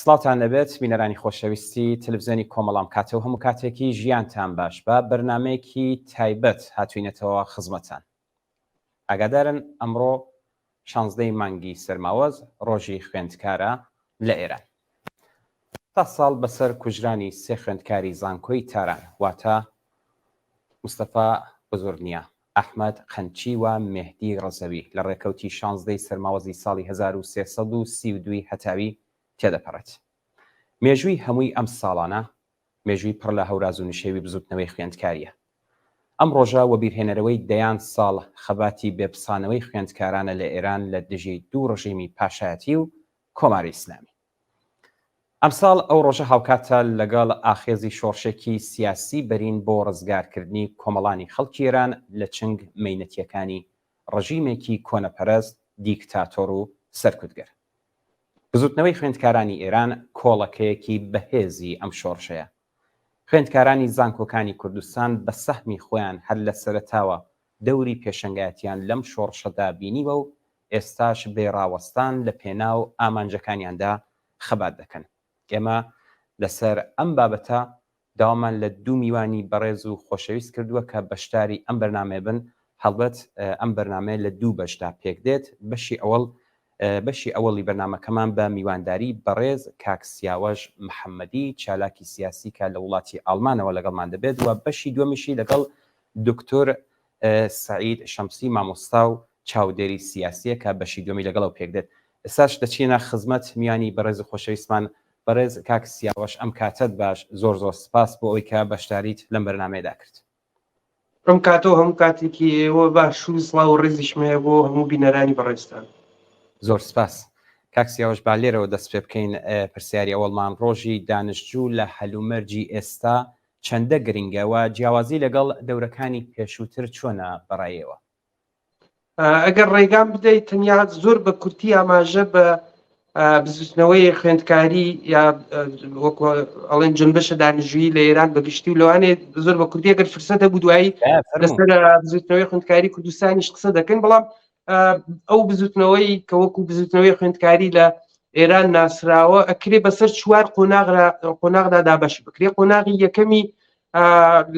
سڵاوتان لەبێت بینەرانی خۆشەویستی تەلەفزیۆنی کۆمەڵام کاتە و هەموو کاتێکی ژیانتان باش بە بەرنمەیەکی تایبەت هاتوینەتەوە خزمەتان ئاگادارن ئەمڕۆ شانزدەی مانگی سەرماوەز ڕۆژی خوێندکارە لە ئێران تا ساڵ بەسەر کوژرانی سێ خوێندکاری زانکۆی تاران واتە مستەفا بزرگنیا، ئەحمەد قەنچی و مێهدی ڕەزەوی لە ڕێکەوتی شانزدەی سەرماوەزی ساڵی 1332 ی هەتاوی تێدەپەڕێت. مێژووی هەمووی ئەم ساڵانە مێژووی پڕ لە هەوراز و نشێوی بزووتنەوەی خوێندکارییە. ئەم ڕۆژە وەبیرهێنەرەوەی دەیان ساڵ خەباتی بێپسانەوەی خوێندکارانە لە ئێران لە دژی دوو ڕژیمی پاشایەتی و کۆماری ئیسلامی. ئەمساڵ ئەو ڕۆژە هاوکاتە لەگەڵ ئاخێزی شۆڕشێکی سیاسی بەرین بۆ ڕزگارکردنی کۆمەڵانی خەڵکی ئێران لە چنگ مەینەتییەکانی ڕژیمێکی کۆنەپەرست، دیکتاتۆر و سەرکوتگەر. بزوتنەوەی خوێندکارانی ئێران کۆڵەکەیەکی بەهێزی ئەم شۆڕشەیە. خوێندکارانی زانکۆکانی کوردستان بە سەهمی خۆیان هەر لە سەرەتاوە دەوری پێشەنگایەتیان لەم شۆڕشەدا بینیوە و ئێستاش بێ ڕاوەستان لە پێناو ئامانجەکانیاندا خەبات دەکەن. ئێمە لەسەر ئەم بابەتە داوامان لە دوو میوانی بەڕێز و خۆشەویست کردووە کە بەشداری ئەم بەرنامەیە بن، هەڵبەت ئەم بەرنامەیە لە دوو بەشدا پێک دێت، بەشی ئەوەڵ بەشی ئەوەڵی بەرنامەکەمان بە میوانداری بەڕێز کاک سیاوەش محەممەدی چالاکی سیاسی کە لە وڵاتی ئاڵمانەوە لەگەڵمان دەبێت و بەشی دووەمیشی لەگەڵ دکتۆر سەعید شەمسی مامۆستا و چاودێری سیاسیە کە بەشی دووەمی لەگەڵەوە پێک دێت. ئێستاش دەچینە خزمەت میوانی بەڕێز و خۆشەویستمان بەڕێز کاک سیاوەش ئەم کاتەت باش زۆر زۆر سپاس بۆ ئەوەی کە بەشداریت لەم بەرنامەیەدا کرد. ئەم کاتە و هەموو کاتێکی ئێوە باش و سڵاو و ڕێزیشم هەیە بۆ هەموو بینەرانی بەڕێزتان. زۆر سپاس. کاک سیاوەش با لێرەوە دەست پێ بکەین پرسیاری ئەوەڵمان ڕۆژی دانشجوو لە هەلومەرجی ئێستا چەندە گرنگە و جیاوازی لەگەڵ دەورەکانی پێشووتر چۆنە بەڕای ئێوە؟ ئەگەر ڕێگام بدەیت تەنیا زۆر بە کورتی ئاماژە بە بزوتنەوەی خوێندکاری یا وەکو ئەڵێن جنبشە دانیشجویی لە ئێران بەگشتی و لەوانێ زۆر بە کوردی ئەگەر فرسەتە بوو دوایی لەسەر بزوتنەوەی خوێندکاری کوردستانیش قسە دەکەن بەڵام ئەو بزوتنەوەی کە وەکو بزوتنەوەی خوێندکاری لە ئێران ناسراوە ئەکرێ بەسەر چوار قۆناغ قۆناغدا دابەش بکرێ قۆناغی یەکەمی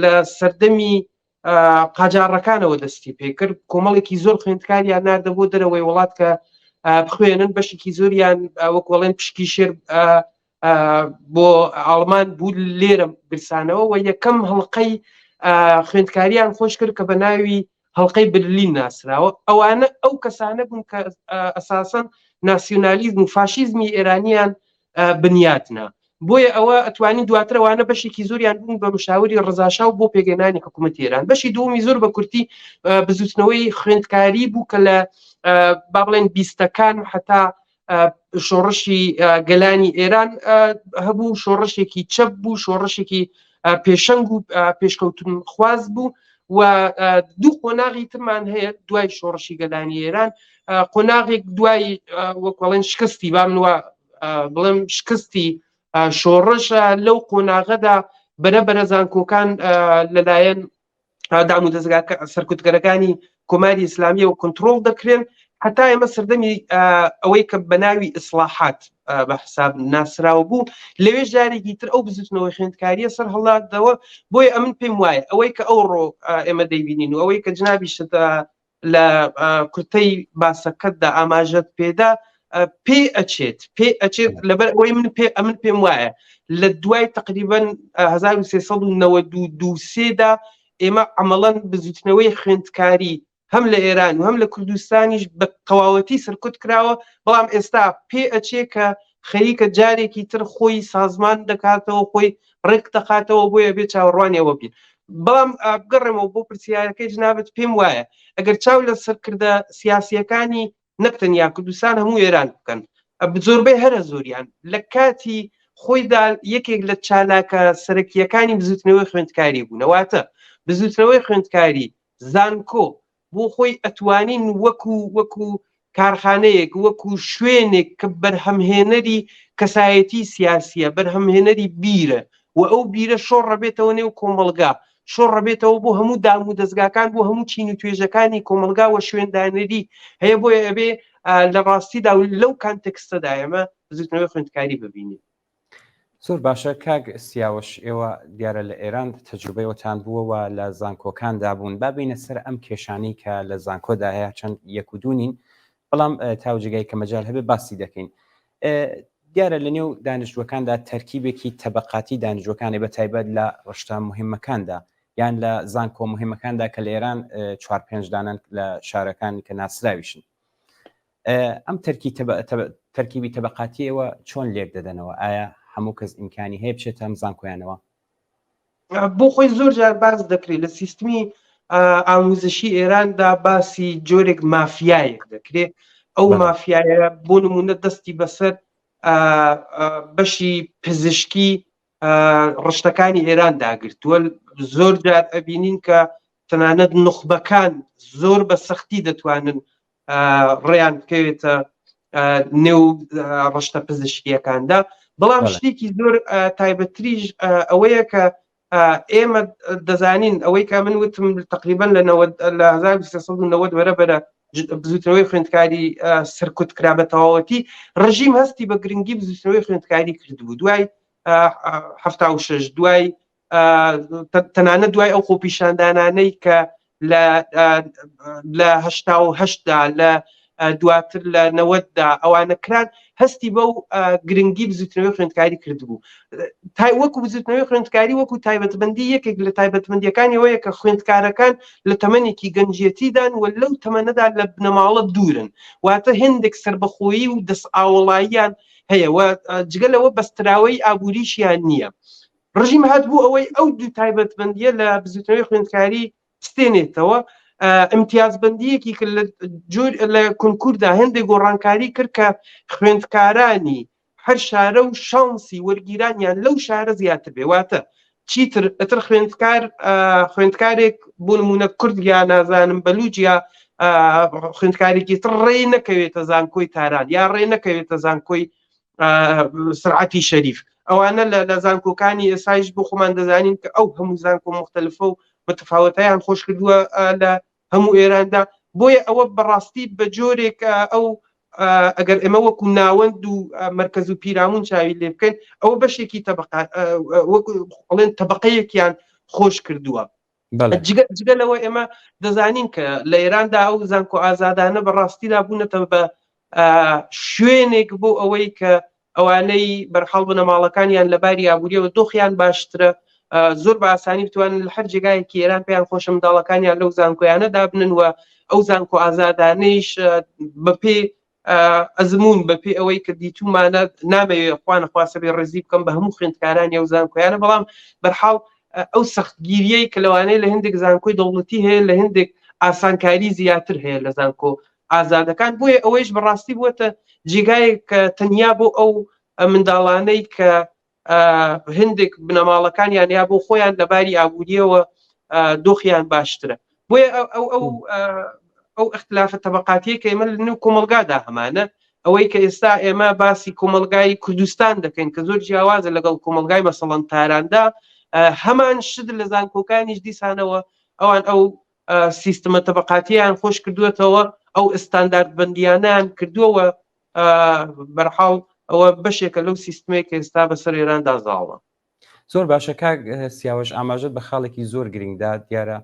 لە سەردەمی قاجاڕەکانەوە دەستی پێکرد کۆمەڵێکی زۆر خوێندکاریان ناردە بۆ دەرەوەی وڵات کە بخوێنن بەشێکی زۆریان وەکوڵێن پشکی شێر بۆ ئاڵمان بوو لێرە گرسانەوە و یەکەم هەڵلقەی خوێندکاریان خۆش کرد کە بە ناوی هەڵلقەی برلین ناسراوە ئەوانە ئەو کەسانە بوون کە ئەساسەن ناسیونالیزم و فاشیزمی ئێرانیان بنیاتنا بۆیە ئەوە ئەتوانین دواتر ئەوانە بەشێکی زۆریان بوون بە مشاوری ڕزاشا و بۆ پێگەنانی حکوومەتی ئێران بەشی دووەمی زۆر بە کورتی بزوتنەوەی خوێندکاری بوو کە لە با بڵێن بیستەکان حتا شۆڕشی گەلانی ئێران هەبوو شۆڕشێکی چەپ بوو شۆڕشێکی پێشەنگ و پێشکەوتن خواز بوو و دوو قۆناغی ترمان هەیە دوای شۆڕشی گەلانی ئێران قۆناغێک دوای وەکوڵێن شکستی با من وا بڵێم شکستی شۆڕش لەو قۆناغەدا بەرە بەرە زانکۆکان لەلایەن دام و دەزگا سەرکوتگەرەکانی کۆماری ئیسلامیەوە کۆنتترۆل دەکرێن هەتا ئێمە سەردەمی ئەوەی کە بە ناوی ئیسلاحات بە حساب ناسراو بوو لەوێ جارێکی تر ئەو بزوتنەوەی خوێندکاریە سەر هەڵاتەوە بۆیە ئەمن پێم وایە ئەوەی کە ئەوڕۆ ئێمە دەیبینین و ئەوەی کە جنابیشت لە کورتەی باسەکەتدا ئاماژەت پێدا پێ ئەچێت پێ ئەچێت لەبەر ئەوەی من پێ ئەمن پێم وایە لە دوای تقریبان 1392 سێدا ئێمە عملەن بزوتنەوەی خوێندکاری هەم لە ئێران و هەم لە کوردستانیش بە تەواوەتی سەرکوت کراوە بەڵام ئێستا پێ ئەچێ کە خەریکە جارێکی تر خۆی سازمان دەکاتەوە خۆی ڕێک دەخاتەوە بۆیە بێ چاوەڕوانی ئەوە بین بەڵام بگەڕێمەوە بۆ پرسیارەکەی جنابت پێم وایە ئەگەر چاو لە سەرکردە سیاسیەکانی نەک تەنیا کوردستان هەموو ئێران بکەن زۆربەی هەرە زۆریان لە کاتی خۆیدا یەکێک لە چالاکە سەرەکیەکانی بزوتنەوەی خوێندکاری بوونەواتە بزوتنەوەی خوێندکاری زانکۆ بۆ خۆی ئەتوانین وەکو وەکو کارخانەیەک وەکو شوێنێک کە بەرهەمهێنەری کەسایەتی سیاسیە بەرهەمهێنەری بیرە و ئەو بیرە شۆڕەبێتەوە نێو کۆمەڵگا شۆڕەبێتەوە بۆ هەموو دام و دەزگاکان بۆ هەموو چین و توێژەکانی کۆمەڵگا و شوێندانەری هەیە بۆیە ئەبێ لە ڕاستیدا و لەو کانتێکستەدا ئێمە بزوتنەوەی خوێندکاری ببینین. زۆر باشە کاک سیاوەش ئێوە دیارە لە ئێران تەجروبەیەوەتان بووە و لە زانکۆکاندا بوون با بینە سەر ئەم کێشانەی کە لە زانکۆدا هەیە چەند یەک و دوو نین بەڵام تاو جێگای کە مەجال هەبێ باسی دەکەین دیارە لە نێو دانیشتوەکاندا تەرکیبێکی تەبقاتی دانیشتوەکانی بە تایبەت لە ڕشتە مهمەکاندا یان لە زانکۆ مهمەکاندا کە لە ئێران چوار پێنج دانەن لە شارەکان کە ناسراویشن ئەم تەرکی تەرکیبی تەبقاتی ئێوە چۆن لێک دەدەنەوە؟ ئایا هەموو کەس ئیمکانی هەیە بچێتە ئەم زانکۆیانەوە؟ بۆ خۆی زۆر جار باس دەکرێت لە سیستمی ئاموزشی ئێراندا باسی جۆرێک مافیایەک دەکرێت ئەو مافیایە بۆ نمونە دەستی بەسەر بەشی پزیشکی ڕشتەکانی ئێران داگرتووە زۆر جار ئەبینین کە تەنانەت نوخبەکان زۆر بە سەختی دەتوانن ڕێیان بکەوێتە نێو ڕشتە پزیشکیەکاندا بەڵام شتێکی زۆر تایبەتریش ئەوەیە کە ئێمە دەزانین ئەوەی کە من وتم تقریبا لە لە 1990 بەرە بەرە بزوتنەوەی خوێندکاری سەرکوت کرا بە تەواوەتی ڕژیم هەستی بە گرنگی بزوتنەوەی خوێندکاری کردبوو دوای 76 دوای تەنانەت دوای ئەو خۆپیشاندانانەی کە لە هەشتا لە دواتر لە نەوەتدا ئەوانە کران هەستی بەو گرنگی بزوتنەوەی خوێندکاری کردبوو تای وەکو بزوتنەوەی خوێندکاری وەکو تایبەتمەندی یەکێک لە تایبەتمەندیەکانی ئەوەیە کە خوێندکارەکان لە تەمەنێکی گەنجێتیدان و لەو تەمەنەدا لە بنەماڵە دوورن واتە هێندێک سربەخۆیی و دەست ئاوەڵاییان هەیە و جگە لەوە بەستراوەی ئابووریشیان نییە ڕژیم هات بوو ئەوەی ئەو دوو تایبەتمەندیە لە بزوتنەوەی خوێندکاری بستێنێتەوە ئیمتیازبەندییەکی کرد لە جۆر لە کنکوردا هەندێک گۆڕانکاری کرد کە خوێندکارانی هەر شارە و شانسی وەرگیرانیان لەو شارە زیاتر بێ واتە چیتر ئەتر خوێندکار خوێندکارێک بۆ نمونە کورد یا نازانم بەلوج یا خوێندکارێکی تر ڕێ نەکەوێتە زانکۆی تاران یا ڕێ نەکەوێتە زانکۆی سرعەتی شەریف ئەوانە لە زانکۆکانی ئێسایش بۆ خۆمان دەزانین کە ئەو هەموو زانکۆ مختلفە و متفاوتیان خۆش کردووە لە هەموو ئێراندا بۆیە ئەوە بەڕاستی بە جۆرێک ئەو ئەگەر ئێمە وەکو ناوەند و مرکز و پیرامون چاوی لێ بکەین ئەوە بەشێکی تەبقە وەکو بڵێن تەبقەیەکیان خۆش کردووە جگە لەوە ئێمە دەزانین کە لە ئێراندا ئەو زانکۆ ئازادانە بە ڕاستیدا بوونەتە بە شوێنێک بۆ ئەوەی کە ئەوانەی بەرحاڵ بنەماڵەکانیان لە باری ئابووریەوە دۆخیان باشترە زۆر بە ئاسانی بتوانن لە هەر جێگایەکی ئێران پێیان خۆشە منداڵەکانیان لەو زانکۆیانە دابنن و ئەو زانکۆ ئازادانەیش بەپێ ئەزموون بەپێ ئەوەی کە دیتومانە نامەوێ خوانەخواستە بێ ڕێزی بکەم بە هەموو خوێندکارانی ئەو زانکۆیانە بەڵام بەرحاڵ ئەو سەختگیریەی کە لەوانەیە لە هەندێک زانکۆی دەوڵەتی هەیە لە هەندێک ئاسانکاری زیاتر هەیە لە زانکۆ ئازادەکان بۆیە ئەوەیش بەڕاستی بووەتە جێگایەک کە تەنیا بۆ ئەو منداڵانەی کە هندێک بنەماڵەکانیان یا بۆ خۆیان لەباری ئابووریەوە دۆخیان باشترە بۆیە ئەو ئەو ئەو اختلافە تەبقاتیە کە ئێمە لە نێو کۆمەلگادا هەمانە ئەوەی کە ئێستا ئێمە باسی کۆمەلگای کوردستان دەکەین کە زۆر جیاوازە لەگەڵ کۆمەلگای مەسەڵەن تاراندا هەمان شت لە زانکۆکانیش دیسانەوە ئەوان ئەو سیستمە تەبقاتیان خۆش کردووەتەوە ئەو ئستاندارد بەندیانیان کردووەوە بەرحاڵ ئەوە بەشێکە لەو سیستمێک کە ئێستا بەسەر ئێراندا زاڵە. زۆر باشە کاک سیاوەش ئاماژەت بە خاڵێکی زۆر گرنگدا دیارە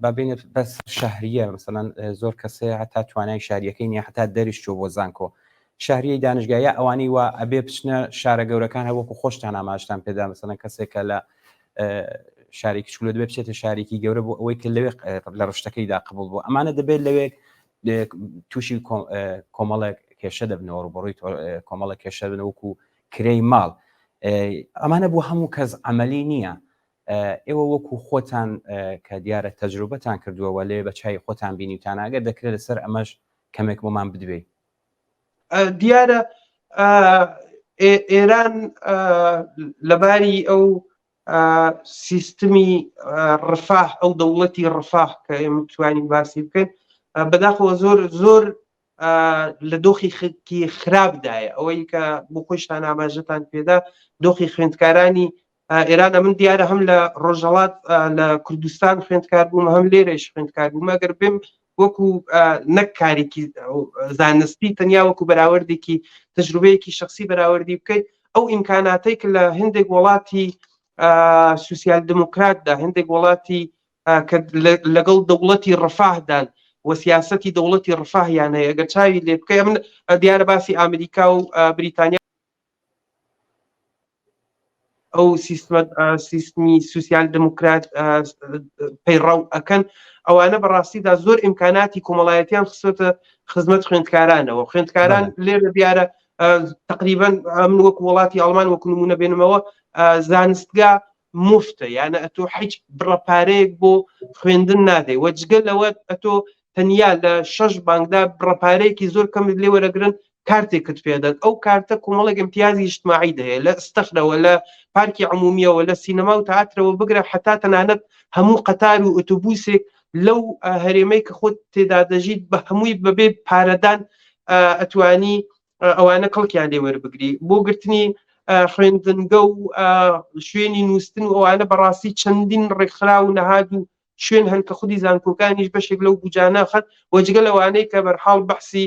با بینە بەس شەهریە مەسەلەن زۆر کەسەیە هەتا توانای شاریەکەی نیە هەتا دەریش چوە بۆ زانکۆ شەهریەی دانشگا یا ئەوانەی وا ئەبێ بچنە شارە گەورەکان هەر وەکو خۆشتان ئاماژتان پێدا مەسەلەن کەسێک کە لە شارێکی چولە دەبێت بچێتە شارێکی گەورە بۆ ئەوەی کە لەوێ لە ڕشتەکەیدا قبول بوو ئەمانە دەبێت لەوێ تووشی کۆمەڵێک کێشە دەبنەوە ڕوبەڕووی کۆمەڵێک کێشە بن وەکو کرێی ماڵ ئەمانە بۆ هەموو کەس عملی نییە ئێوە وەکو خۆتان کە دیارە تەجروبەتان کردووە لێ بە چای خۆتان بینیتان ئەگەر دەکرێت لەسەر ئەمەش کەمێک بۆمان بدوێی دیارە ئێران لەباری ئەو سیستمی ڕفاه ئەو دەوڵەتی ڕفاه کە ئێمە توانین باسی بکەین بەداخەوە زۆر زۆر لە دۆخی خکی خراپدایە ئەوەی کە بۆ خۆشتان ئاماژەتان پێدا دۆخی خوێندکارانی ئێرانە من دیارە هەم لە ڕۆژهڵات لە کوردستان خوێندکار بووم هەم لێرەش خوێندکار بووم ئەگەر بێم وەکو نەک کارێکی زانستی تەنیا وەکو بەراوردێکی تەجروبەیەکی شخصی بەراوردی بکەیت. ئەو ئیمکاناتەی کە لە هەندێک وڵاتی سوسیال دموکراتدا هەندێک وڵاتی کە لەگەڵ دەوڵەتی ڕفاهدان و سیاستی دەوڵەتی ڕفاهیان هەیە ئەگەر چاوی لێ بکەی من دیارە باسی ئەمریکا و بریتانیا ئەو سیستمە سیستمی سوسیال دموکرات پەیڕەو ئەکەن ئەوانە بەڕاستیدا زۆر ئیمکاناتی کۆمەڵایەتیان خستۆتە خزمەت خوێندکارانەوە خوێندکاران لێرە دیارە تقریبا من وەکو وڵاتی ئەڵمان وەکو نمونە بێنمەوە زانستگا مفتە یانە ئەتۆ هیچ بڕە پارەیەک بۆ خوێندن نادەی وەجگە لەوە ئەتۆ تەنیا لە شەش بانکدا بڕە پارەیەکی زۆر کەمت لێ وەرەگرن کارتێکت پێدەن ئەو کارتە کۆمەڵێک ئیمتیازی ئیجتماعی دەیە لە ئستەخرەوە لە پارکی عمومیەوە لە سینەما و تەئاترەوە بگرە حتا تەنانەت هەموو قەتار و ئۆتۆبوسێک لەو هەرێمەی کە خۆت تێدا دەژیت بە هەمووی بەبێ پارەدان ئەتوانی ئەوانە کەڵکیان لێ وەربگری بۆ گرتنی خوێندنگە و شوێنی نووسن و ئەوانە بەڕاستی چەندین ڕێکخرا و نەهاد و شوێن هەن کە خودی زانکۆکانیش بەشێک لەو بجانە خەن وەجگە لەوانەی کە بەرحاڵ بەحسی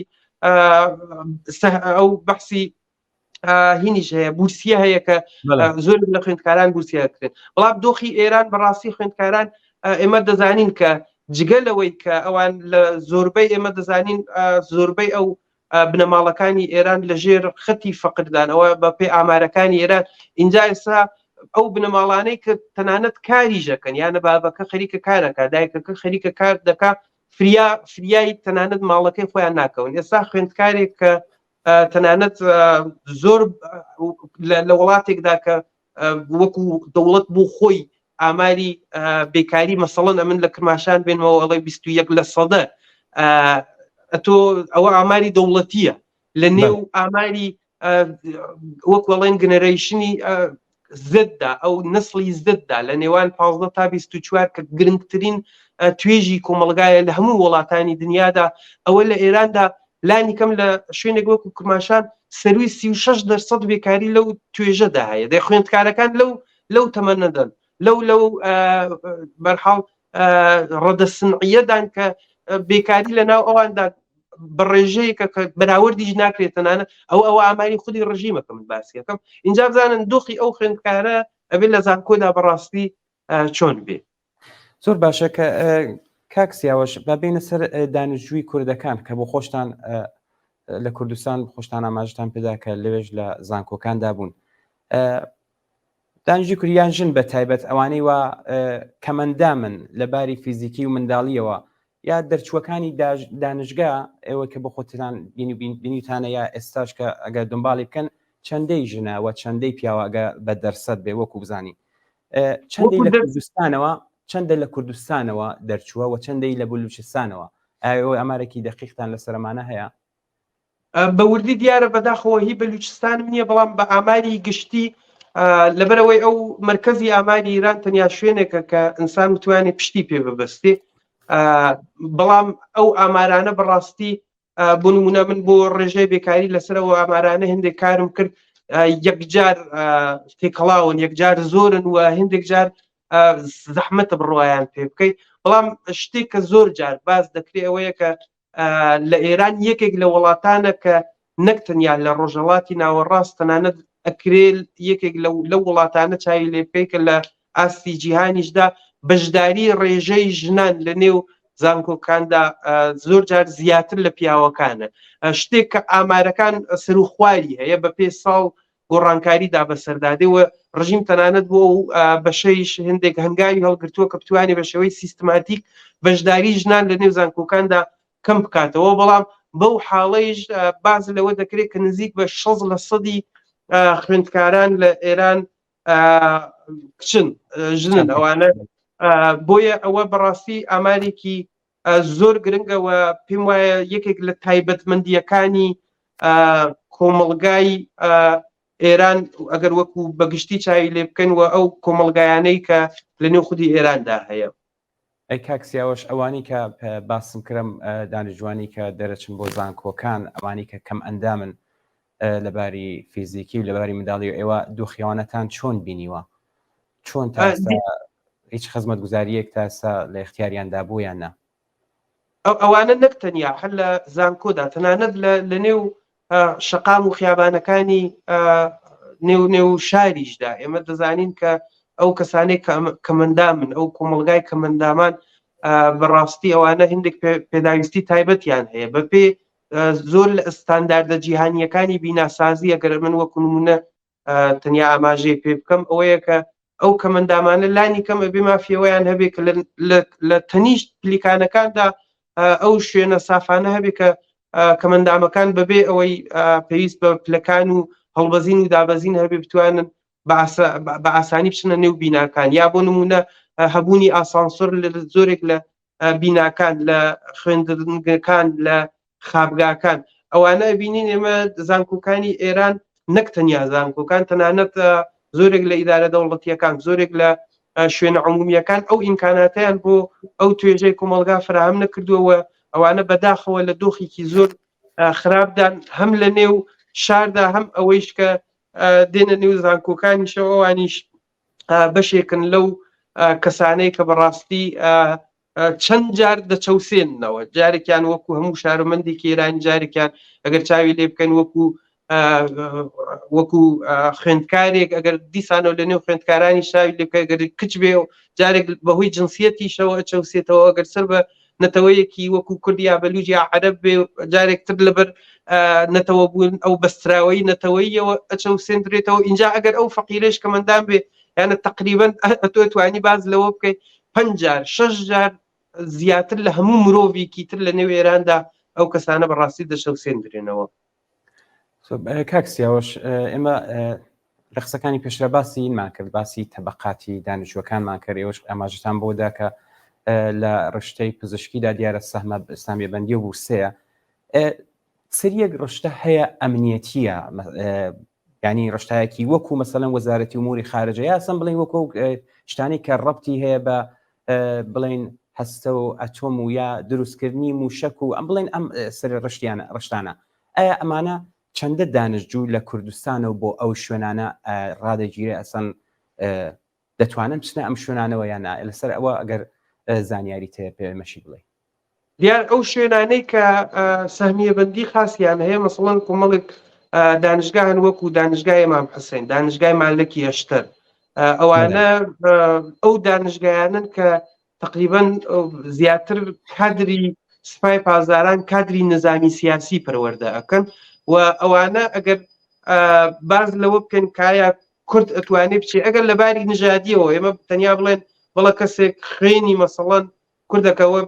ئەو بەحسی هینیش هەیە بورسیە هەیە کە زۆر لە خوێندکاران بورسیە کرێن بەڵام دۆخی ئێران بەڕاستی خوێندکاران ئێمە دەزانین کە جگە لەوەی کە ئەوان لە زۆربەی ئێمە دەزانین زۆربەی ئەو بنەماڵەکانی ئێران لە ژێر خەتی فەقردان ئەوە بە پێ ئامارەکانی ئێران اینجا ئێستا ئەو بنەماڵانەی کە تەنانەت کاریش دەکەن یانە بابەکە خەریکە کارەکە دایکەکە خەریکە کار دەکا فریا فریای تەنانەت ماڵەکەی خۆیان ناکەون ئێستا خوێندکارێک کە تەنانەت زۆر لە وڵاتێکدا کە وەکو دەوڵەت بۆ خۆی ئاماری بێکاری مەسەڵەن ئەمن لە کرماشان بێنمەوە ئەڵێ 21 لە سەدە ئەتۆ ئەوە ئاماری دەوڵەتیە لە نێو ئاماری وەک وەڵێن generation ی Z دا ئەو نسلی Z دا لە نێوان 15 تا 24 کە گرنگترین توێژی کۆمەلگایە لە هەموو وڵاتانی دنیادا ئەوە لە ئێراندا لانی کەم لە شوێنێک وەکو کرماشان سەروی 36 دەرسەد بێکاری لەو توێژەدا هەیە دەی خوێندکارەکان لەو لەو تەمەنەدەن لەو لەو بەرحاڵ ڕەدە سنعیەدان کە بێکاری لە ناو ئەواندا بە ڕێژەیەکە کە بەراوردیش ناکرێت تەنانە ئەو ئەوە ئاماری خودی ڕژیمەکە من باسیەکەم اینجا بزانن دۆخی ئەو خوێندکارە ئەبێت لە زانکۆدا بەڕاستی چۆن بێ زۆر باشە کە کاک سیاوەش با بێینە سەر دانیشتووی کوردەکان کە بۆ خۆشتان لە کوردستان خۆشتان ئاماژتان پێدا کە لەوێش لە زانکۆکاندا بوون دانیشتووی کوریان ژن بە تایبەت ئەوانەی وا کەمەندامن لە باری فیزیکی و منداڵیەوە یا دەرچووەکانی دانشگا ئێوە کە بۆ خۆتان بینیتانە یا ئێستاش کە ئەگەر دنباڵی بکەن چەندەی ژنە و چەندەی پیاوە ئەگە بە دەرسەد بێ وەکو بزانین چەندەی لە کوردستانەوە چەندە لە کوردستانەوە دەرچووە و چەندەی لە بلوچستانەوە ئەوە ئامارێکی دەقیقتان لەسەرمانە هەیە؟ بە وردی دیارە بەداخەوە هی بەلوچستانم نییە بەڵام بە ئاماری گشتی لەبەرەوەی ئەو مرکزی ئاماری ئیران تەنیا شوێنێکە کە ئینسان بتوانێت پشتی پێ ببەستێ بەڵام ئەو ئامارانە بەڕاستی بۆ نمونە من بۆ ڕێژەی بێکاری لەسەرەوە ئامارانە هەندێک کارم کرد یەکجار تێکەڵاون یەکجار زۆرن و هەندێک جار زەحمەتە بڕوایان پێ بکەیت بەڵام شتێک کە زۆر جار باز دەکرێت ئەوەیە کە لە ئێران یەکێک لە وڵاتانە کە نەک تەنیا لە ڕۆژهەڵاتی ناوەڕاست تەنانەت ئەکرێ یەکێک لەو وڵاتانە چاوی لێ بکەیت کە لە ئاستی جیهانیشدا بەشداری ڕێژەی ژنان لە نێو زانکۆکاندا زۆر جار زیاتر لە پیاوەکانە شتێک کە ئامارەکان سەروخواری هەیە بە پێ ساڵ گۆڕانکاری دا بەسەردادێ و ڕژیم تەنانەت بۆ ئەو بەشەیش هەندێک هەنگاوی هەڵگرتووە کە بتوانێت بە شێوەی سیستماتیک بەشداری ژنان لە نێو زانکۆکاندا کەم بکاتەوە بەڵام بەو حاڵەیش باز لەوە دەکرێت کە نزیک بە 6 لە سەدی خوێندکاران لە ئێران کچن ژنن ئەوانە بۆیە ئەوە بەڕاستی ئامارێکی زۆر گرنگە و پێم وایە یەکێک لە تایبەتمەندیەکانی کۆمەڵگای ئێران ئەگەر وەکو بەگشتی چاوی لێ بکەن و ئەو کۆمەڵگایانەی کە لە نێو خودی ئێراندا هەیە. ئەی کاک سیاوەش ئەوانی کە باسم کرم دانیشتوانی کە دەرەچن بۆ زانکۆکان ئەوانی کە کەم ئەندامن لەباری فیزیکی و لەباری منداڵی و ئێوە دۆخیوانەتان چۆن بینیوە چۆن تا هیچ خزمەتگوزاریەک تا ئێستا لە اختیاریاندا بوو یان نا؟ ئەوانە نەک تەنیا هەر لە زانکۆدا تەنانەت لە نێو شەقام و خیابانەکانی. نێو نێو شاریشدا ئێمە دەزانین کە ئەو کەسانێک کەمەندامن ئەو کۆمەلگای کەمەندامان بەڕاستی ئەوانە هندێک پێداویستی تایبەتیان هەیە بەپێ زۆر لە ستانداردە جیهانیەکانی بیناسازی ئەگەر من وەکو نمونە تەنیا ئاماژەی پێ بکەم ئەوەیە کە ئەو کەمەندامانە لانی کەم ئەبێ مافیەوەیان هەبێ کە لە تەنیشت پلیکانەکاندا ئەو شوێنە سافانە هەبێ کە کەمەندامەکان بەبێ ئەوەی پێویست بە پلەکان و هەڵبەزین و دابەزین هەبێ بتوانن بە ئاسانی بچنە نێو بیناکان یا بۆ نمونە هەبوونی ئاسانسۆر لە زۆرێک لە بیناکان لە خوێندنگەکان لە خابگاکان ئەوانە بینین ئێمە زانکۆکانی ئێران نەک تەنیا زانکۆکان تەنانەت زۆرێک لە ئیدارە دەوڵەتیەکان زۆرێک لە شوێنە عمومیەکان ئەو ئیمکاناتیان بۆ ئەو توێژەی کۆمەلگا فراهەم نەکردووە ئەوانە بەداخەوە لە دۆخێکی زۆر خراپدان هەم لە نێو شاردا هەم ئەوەیش کە دێنە نێو زانکۆکانیشەوە ئەوانیش بەشێکن لەو کەسانەی کە بەڕاستی چەند جار دەچەوسێننەوە جارێکیان وەکو هەموو شارۆمەندێکی ئێرانی جارێکیان ئەگەر چاوی لێ بکەن وەکو وەکو خوێندکارێک ئەگەر دیسانەوە لە نێو خوێندکارانی شاوی لێ بکە گەر کچ بێ و جارێک بەهۆی جنسیەتیشەوە ئەچەوسێتەوە ئەگەر سەر بە نەتەوەیەکی وەکو کورد یا بەلوج یا عەرەب بێ جارێک تر لەبەر نەتەوە بوون ئەو بەستراوەی نەتەوەیەوە ئەچەوسێندرێتەوە اینجا ئەگەر ئەو فەقیرەش کەمەندان بێ یانە تقریبا ئەتۆ توانی باز لەوە بکەیت پنج جار شەش جار زیاتر لە هەموو مرۆڤێکی تر لە نێو ئێراندا ئەو کەسانە بەڕاستی دەچەوسێندرێنەوە. کاک سیاوەش ئێمە لە قسەکانی پێشرا باسی ئینمان کرد باسی تەبقاتی دانیشتوەکانمان کرد ئێوەش ئاماژەتان بۆ دا کە لە ڕشتەی پزیشکیدا دیارە سەهمە ئیسلامیە بەندی و بورسەیە سریەک ڕشتە هەیە ئەمنیەتیە ینی ڕشتایەکی وەکو مەسەلەن وەزارەتی ئوموری خارجە یا سم بڵین وەکو شتانی کە ڕەبتی هەیە بە بڵین هەستە و ئەتۆم و یا دروستکردنی موشک و ئەم بڵین ئەم سەر ڕشتیانە ڕشتانە ئایا ئەمانە چەندە دانشجوو لە کوردستانەوە بۆ ئەو شوێنانە ڕادەگیرێ ئەسەن دەتوانن بچنە ئەم شوێنانەوە یان نا لەسەر ئەوە ئەگەر زانیاری تێ پێمەشی بڵێ دیار ئەو شوێنانەی کە سەهمیەبندی خاصیان هەیە مەسەڵەن کۆمەڵێک دانشگاه هەن وەکو دانشگای ئیمام حسین دانشگای مالکی ئەشتەر ئەوانە ئەو دانشگایانن کە تقریبا زیاتر کادری سپای پاسداران کادری نظامی سیاسی پەروەردە ئەکەن و ئەوانە ئەگەر باز لەوە بکەن کایا کورد ئەتوانێ بچێ ئەگەر لە باری نژادیەوە ئێمە تەنیا بڵێن بەڵە کەسێک خوێنی مەسەڵەن کوردەکەەوە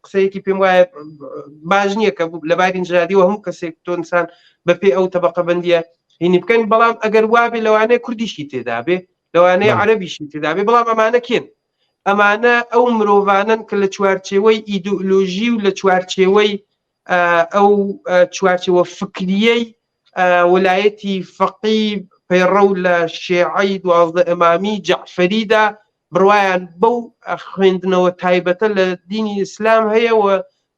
قسەیەکی پێم وایە باش نییە کە لە باری نژادیەوە هەموو کەسێک تۆ انسان بەپێ ئەو تەبقە بەندیە هینی بکەن بەڵام ئەگەر وابێ لەوانەیە کوردیشی تێدابێ لەوانەیە عەربیشی تێدابێ بەڵام ئەمانە کێن ئەمانە ئەو مرۆڤانەن کە لە چوارچێوەی ئیدۆلۆژی و لە چوارچێوەی ئەو چوارچێوە فکریەی وەلایەتی فەقی پەیڕەو لە شێعەی 12 ئەمامی جەعفەریدا بڕوایان بەو خوێندنەوە تایبەتە لە دینی ئیسلام هەیە و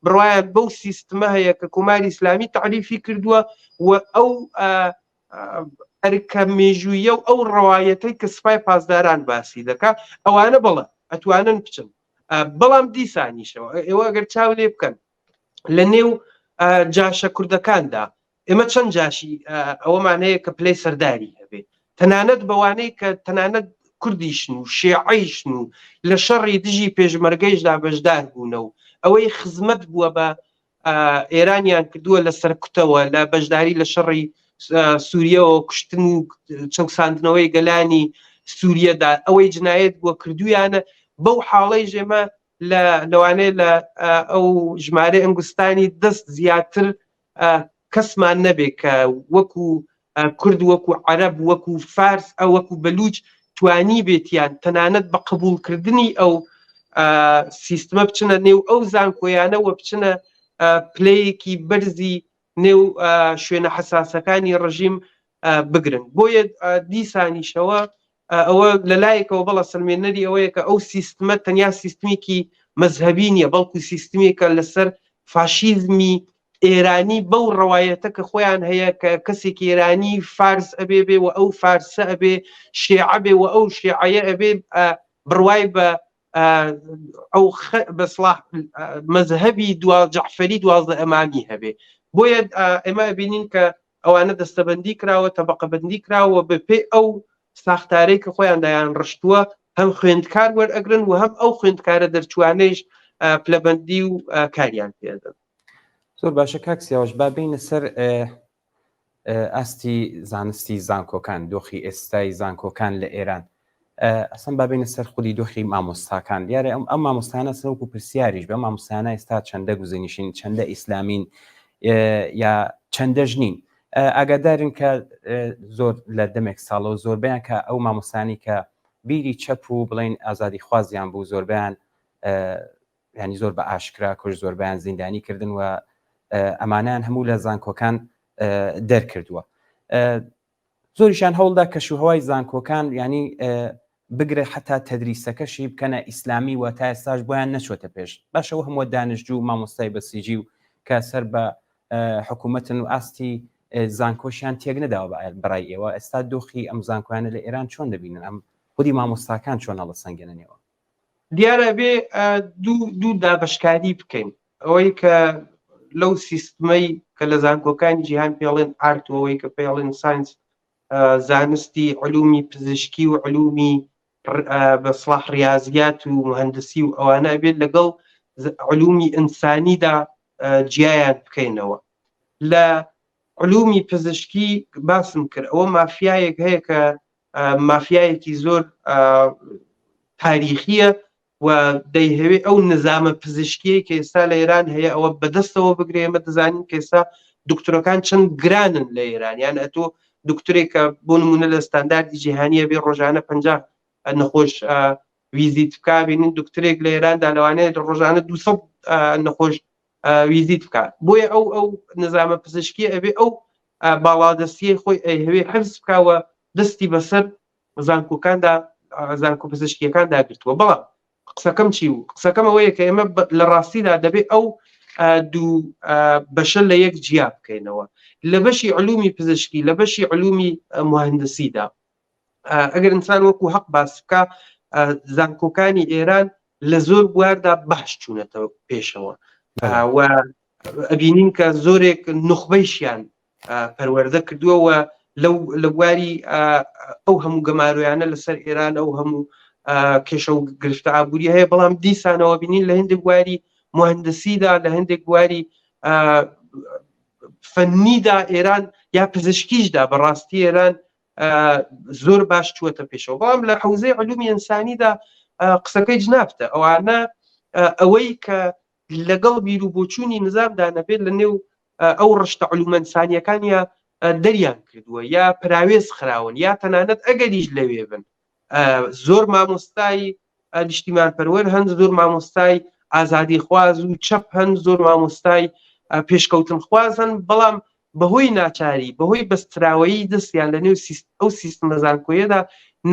بڕوایان بەو سیستمە هەیە کە کۆماری ئیسلامی تعریفی کردووە و ئەو ئەرکە مێژوویە و ئەو ڕەوایەتەی کە سپای پاسداران باسی دەکا ئەوانە بەڵێ ئەتوانن بچن بەڵام دیسانیشەوە ئێوە ئەگەر چاو لێ بکەن لە نێو جاشە کوردەکاندا ئێمە چەند جاشی ئەوەمان هەیە کە پلەی سەرداری هەبێ تەنانەت بەوانەی کە تەنانەت کوردیشن و شێعەیشن و لە شەڕی دژی پێشمەرگەیشدا بەشدار بوونە و ئەوەی خزمەت بووە بە ئێرانیان کردووە لە سەرکوتەوە لە بەشداری لە شەڕی سووریەوە کوشتن و چەوساندنەوەی گەلانی سووریەدا ئەوەی جنایەت بووە کردویانە بەو حاڵەی ژێمە لە لەوانەیە لە ئەو ژمارەی ئەنگوستانی دەست زیاتر کەسمان نەبێ کە وەکو کورد وەکو عەرەب وەکو فارس ئەو وەکو بەلوچ توانی بێتیان تەنانەت بە قبوڵکردنی ئەو سیستمە بچنە نێو ئەو زانکۆیانە وە بچنە پلەیەکی بەرزی نێو شوێنە حەساسەکانی ڕژیم بگرن بۆیە دیسانیشەوە ئەوە لەلایەکەوە بەڵە سلمێنەری ئەوەیە کە ئەو سیستمە تەنیا سیستمێکی مەزهەبی نییە بەڵکو سیستمێکە لەسەر فاشیزمی ئێرانی بەو ڕەوایەتە کە خۆیان هەیە کە کەسێکی ئێرانی فارس ئەبێ بێ و ئەو فارسە ئەبێ شێعە بێ و ئەو شێعەیە ئەبێ بڕوای بە ئەو بەسڵاح مەزهەبی دوا جەعفەری 12 ئەمامی هەبێ بۆیە ئێمە ئەبینین کە. ئەوانە دەستەبەندی کراوە، تەبەقەبەندی کراوە بە پێی ئەو ساختارەی کە خۆیان دایان ڕشتووە هەم خوێندکار وەرئەگرن و هەم ئەو خوێندکارە دەرچوانەیش پلەبەندی و کاریان پێدەن. زۆر باشە کاک سیاوەش با بێینە سەر ئاستی زانستی زانکۆکان دۆخی ئێستای زانکۆکان لە ئێران ئەسەن با بێینە سەر خودی دۆخی مامۆستاکان دیارە ئەم ئەم مامۆستانە سەرۆک و پرسیاریش بە مامۆستانە ئێستا چەندە گوزینیشین چەندە ئیسلامین یا چەندەش نین ئاگادارن کە زۆر لە دەمێک ساڵەوە زۆربیان کە ئەو مامۆستانی کە بیری چەپ و بڵین ئازادی خوازیان بوو زۆربیان ینی زۆر بە ئاشکرا کوش زۆربیان زیندانی کردن و ئەمانیان هەموو لە زانکۆکان دەرکردووە زۆریشان هەوڵدا کەشوهەوای زانکۆکان ینی بگرە حتا تەدریسەکەشی بکەنە ئیسلامی و تا ئێستاش بۆیان نەچۆتە پێش باشەوە هەمووە دانشجوو و مامۆستای بەسیجی و کە سەر بە حکوومەتن و ئاستی زانکۆشیان تێک نەداوە بەڕای ئێوە ئێستا دۆخی ئەم زانکۆیانە لە ئێران چۆن دەبینن ئەم خودی مامۆستاکان چۆن هەڵەسەنگێننەوە؟ دیارە بێ دوو دابەشکاری بکەین ئەوەی کە لەو سیستمەی کە لە زانکۆکانی جیهان پێڵێن art و ئەوەی کە پێڵێن science زانستی علومی پزیشکی و علومی بە سڵاح ڕاضیات و مهندسی و ئەوانە بێت لەگەڵ علومی ئینسانیدا جیایان بکەینەوە لە علومی پزیشکی باسم کرد ئەوە مافیایەک هەیە کە مافیایەکی زۆر تاریخیە و دەیهەوێ ئەو نزامە پزیشکیەی کە ئێستا لە ئێران هەیە ئەوە بەدەستەوە بگرێ ئێمە دەزانین کە ئێستا دکتۆرەکان چەند گرانن لە ئێران یان ئەتۆ دکتۆرێک کە بۆ نمونە لە ستانداردی جیهانیە بێ ڕۆژانە 50 نەخۆش ویزیت بکا بینین دکتۆرێک لە ئێراندا لەوانەیە لە ڕۆژانە 200 نەخۆش ویزیت بکات بۆیە ئەو ئەو نظامە پزیشکی ئەبێ ئەو باڵادەستیی خۆی ئەیهەوێ حفز بکاوە دەستی بەسەر زانکۆکاندا زانکۆ پزیشکیەکاندا گرتووە بەڵام قسەکەم چی و قسەکەم ئەوەیە کە ئێمە لە ڕاستیدا دەبێ ئەو دوو بەشە لە یەک جیا بکەینەوە لە بەشی علومی پزیشکی لە بەشی علومی مهندسیدا ئەگەر ئینسان وەکو حەق باس بکە زانکۆکانی ئێران لە زۆر بواردا باش چوونەتەوە پێشەوە و ئەبینین کە زۆرێک نوخبەیشیان پەروەردە کردووە و لەو لە بواری ئەو هەموو گەمارۆیانە لەسەر ئێران ئەو هەموو کێشە و گرفتە ئابووری هەیە بەڵام دیسانەوە بینین لە هەندێک بواری مهندسیدا لە هەندێک بواری فەنیدا ئێران یا پزیشکیشدا بەڕاستی ئێران زۆر باش چووەتە پێشەوە بەڵام لە حوزەی علومی ئینسانیدا قسەکەی جنابتە ئەوانە ئەوەی کە لەگەڵ بیر و بۆچوونی نظامدا نەبێت لە نێو ئەو ڕشتە علومە ئینسانیەکانیا دەریان کردووە یا پراوێز خراون یا تەنانەت ئەگەریش لەوێ بن زۆر مامۆستای نیشتیمان پەروەر هەن زۆر مامۆستای ئازادی خواز و چەپ هەن زۆر مامۆستای پێشکەوتن خوازن بەڵام بەهۆی ناچاری بەهۆی بەستراوەیی دەستیان لە نێو ئەو سیستمە زانکۆیەدا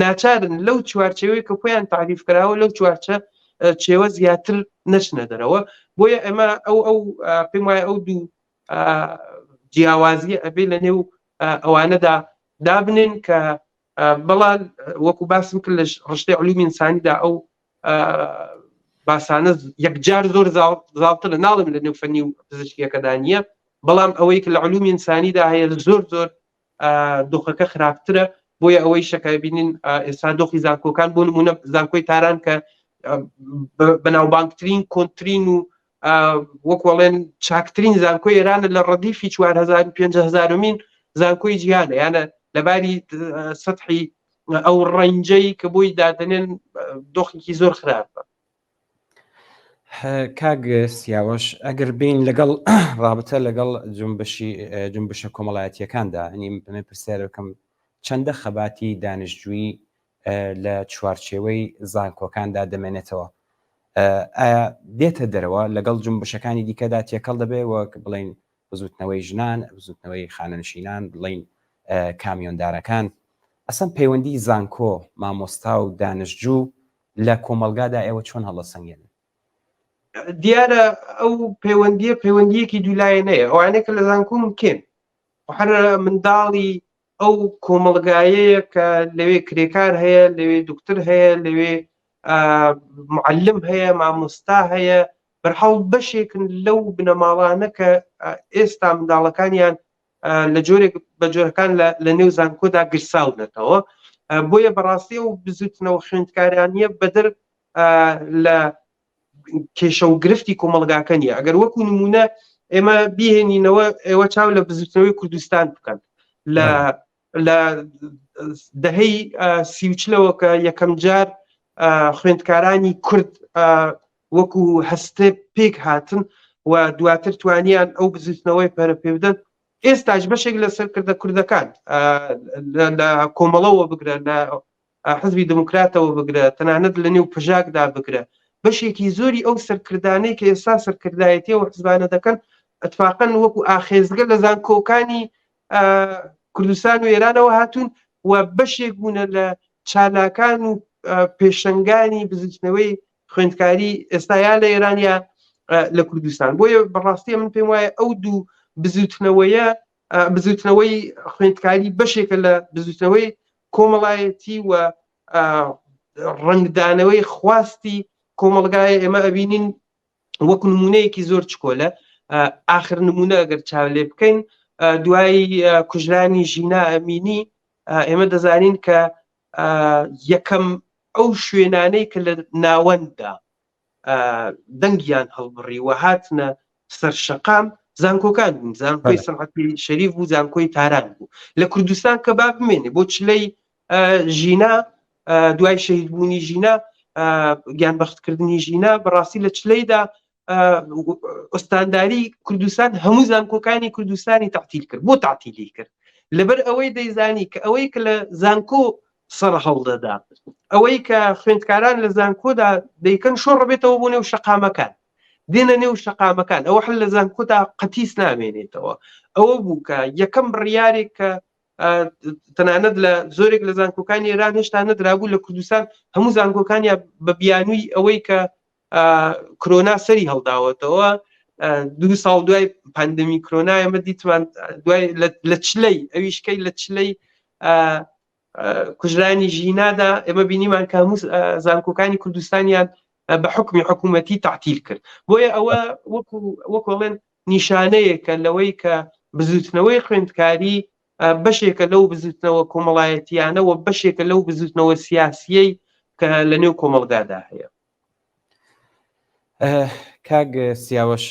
ناچارن لەو چوارچێوەی کە خۆیان تاریف کراوە لەو چوارچە چێوە زیاتر نەچنە دەرەوە بۆیە ئەمە ئەو ئەو پێم وایە ئەو دوو جیاوازیە ئەبێ لە نێو ئەوانەدا دابنێن کە بەڵام وەکو باسم کرد لە ڕشتەی علومی ئینسانیدا ئەو باسانە یەکجار زۆر زاڵترە ناڵم لە نێو فەنی و پزیشکیەکەدا نییە بەڵام ئەوەی کە لە علومی ئینسانیدا هەیە زۆر زۆر دۆخەکە خراپترە بۆیە ئەوەی شەکای بینین ئێستا دۆخی زانکۆکان بۆ نمونە زانکۆی تاران کە بەناوبانگترین کۆنترین و وەکوڵێن چاکترین زانکۆی ئێرانە لە ڕەدیفی 4000 5000مین زانکۆی جیهانە یانە لەباری سەحی ئەو ڕەنجەی کە بۆی دادەنێن دۆخێکی زۆر خراپە. کاک سیاوەش ئەگەر بین لەگەڵ ڕابتە لەگەڵ جنبشی جنبشە کۆمەڵایەتیەکاندا ئەنی بمێ پرسیار بکەم چەندە خەباتی دانشجووی لە چوارچێوەی زانکۆکاندا دەمێنێتەوە ئایا دێتە دەرەوە لەگەڵ جنبشەکانی دیکەدا تێکەڵ دەبێ وەک بڵین بزوتنەوەی ژنان، بزوتنەوەی خانەنشینان، بڵێین کامیۆندارەکان، ئەسڵەن پەیوەندی زانکۆ، مامۆستا و دانشجوو لە کۆمەڵگادا ئێوە چۆن هەڵدەسەنگێنن؟ دیارە ئەو پەیوەندیە پەیوەندیەکی دوولایەنەیە ئەوانەیە کە لە زانکۆن کێن هەر منداڵی ئەو کۆمەڵگایەیە کە لەوێ کرێکار هەیە لەوێ دکتر هەیە لەوێ معلم هەیە مامۆستا هەیە بەرحاڵ بەشێکن لەو بنەماڵانە کە ئێستا منداڵەکانیان لە جۆرێک بە جۆرەکان لە نێو زانکۆدا گرساونەتەوە. بۆیە بەڕاستی ئەو بزوتنەوە خوێندکارانیە بەدەر لە کێشە و گرفتی کۆمەڵگاکە نیە. ئەگەر وەکو نمونە ئێمە بیهێنینەوە، ئێوە چاو لە بزوتنەوەی کوردستان بکەن لە لە دەهەی سیوچلەوە کە یەکەم جار خوێندکارانی کورد وەکو هەستێ پێک هاتن و دواتر توانیان ئەو بزوتنەوەی پەرە پێ بدەن. ئێستاش بەشێک لە سەرکردە کوردەکان لە کۆمەڵەوە بگرە، لە حزبی دموکراتەوە بگرە، تەنانەت لە نێو پژاکدا بگرە، بەشێکی زۆری ئەو سەرکردانەی کە ئێستا سەرکردایەتی ئەو حزبانە دەکەن ئەتفاقەن وەکو ئاخێزگە لە زانکۆکانی کوردستان و ئێرانەوە هاتوون و بەشێک بوونە لە چالاکان و پێشەنگانی بزوتنەوەی خوێندکاری ئێستا یا لە ئێران یا لە کوردستان. بۆیە بەڕاستی من پێم وایە ئەو دوو بزوتنەوەیە، بزوتنەوەی خوێندکاری بەشێکە لە بزوتنەوەی کۆمەڵایەتی و ڕەنگدانەوەی خواستی کۆمەڵگایە. ئێمە ئەبینین وەکو نمونەیەکی زۆر چکۆلە، ئاخر نمونە ئەگەر چاو لێ بکەین، دوای کوژرانی ژینا ئەمینی ئێمە دەزانین کە یەکەم ئەو شوێنانەی کە لە ناوەنددا دەنگیان هەڵبڕی و هاتنە سەر شەقام زانکۆکان بوون. زانکۆی سەنعەتی شەریف بوو، زانکۆی تاران بوو. لە کوردستان کە با بمێنێ بۆ چلەی ژینا، دوای شەهیدبوونی ژینا، گیانبەختکردنی ژینا، بەڕاستی لە چلەیدا ئوستانداری کوردستان هەموو زانکۆکانی کوردستانی تعتیل کرد. بۆ تعتیلی کرد؟ لەبەر ئەوەی دەیزانی کە ئەوەی کە لە زانکۆ سەر هەڵدەدا، ئەوەی کە خوێندکاران لە زانکۆدا دەیکەن، شۆڕ بێتەوە بۆ نێو شەقامەکان، دێنە نێو شەقامەکان، ئەوە حل لە زانکۆدا قەتیس نامێنێتەوە. ئەوە بوو کە یەکەم بڕیارێک کە تەنانەت لە زۆرێک لە زانکۆکانی ئێران هێشتا نەدرابوو، لە کوردستان هەموو زانکۆکانیان بە بیانووی ئەوەی کە کرۆنا سەری هەڵداوەتەوە، دو ساڵ دوای پاندەمی کرۆنا ئێمە دیتمان دوای لە چلەی ئەویشکەی لە چلەی کوژرانی ژینادا ئێمە بینیمان کە هەموو زانکۆکانی کوردستانیان بە حکمی حکوومەتی تعتیل کرد. بۆیە ئەوە وەکو وەکۆڵێن نیشانەیەکە لەوەی کە بزوتنەوەی خوێندکاری بەشێکە لەو بزوتنەوە کۆمەڵایەتیانە و بەشێکە لەو بزوتنەوە سیاسیەی کە لە نێو کۆمەڵگادا هەیە. کاک سیاوەش،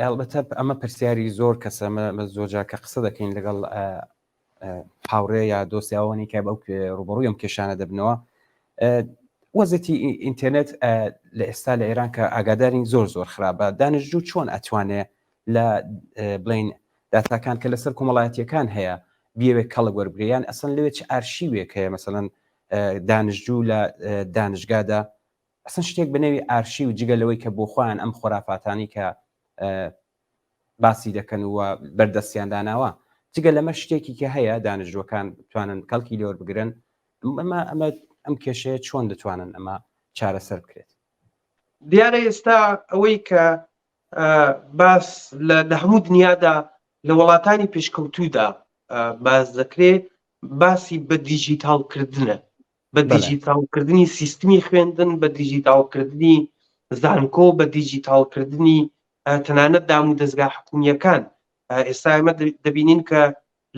هەڵبەتە ئەمە پرسیاری زۆر کەسە، زۆرجار کە قسە دەکەین لەگەڵ هاوڕێ یا دۆستیاوانی کە بەو ڕوبەڕووی ئەم کێشانە دەبنەوە، وەزێتی ئینتەرنێت لە ئێستا لە ئێران کە ئاگادارین زۆر زۆر خراپە. دانشجوو چۆن ئەتوانێ لە بڵین داتاکان کە لەسەر کۆمەڵایەتیەکان هەیە بیەوێت کەڵک وەربگرێ، یان ئەسڵەن لەوێ چ ئارشیوێک هەیە؟ مەسەلەن دانشجوو لە دانشگادا ئەسڵەن شتێک بە نێوی ئارشیو جگە لەوەی کە بۆ خۆیان ئەم خۆرافاتانی کە باسی دەکەن و بەردەستیان داناوە، جگە لەمە شتێکی کە هەیە دانشجوەکان بتوانن کەڵکی لێوەربگرن؟ ئەمە ئەمە ئەم کێشەیە چۆن دەتوانن ئەمە چارەسەر بکرێت؟ دیارە ئێستا ئەوەی کە باس لە هەموو دنیادا لە وڵاتانی پێشکەوتوودا باس دەکرێ، باسی بە دیجیتاڵکردنە، بە دیجیتاڵکردنی سیستمی خوێندن، بە دیجیتاڵکردنی زانکۆ، بە دیجیتاڵکردنی تەنانەت دام و دەزگا حکومییەکان. ئێستا ئێمە دەبینین کە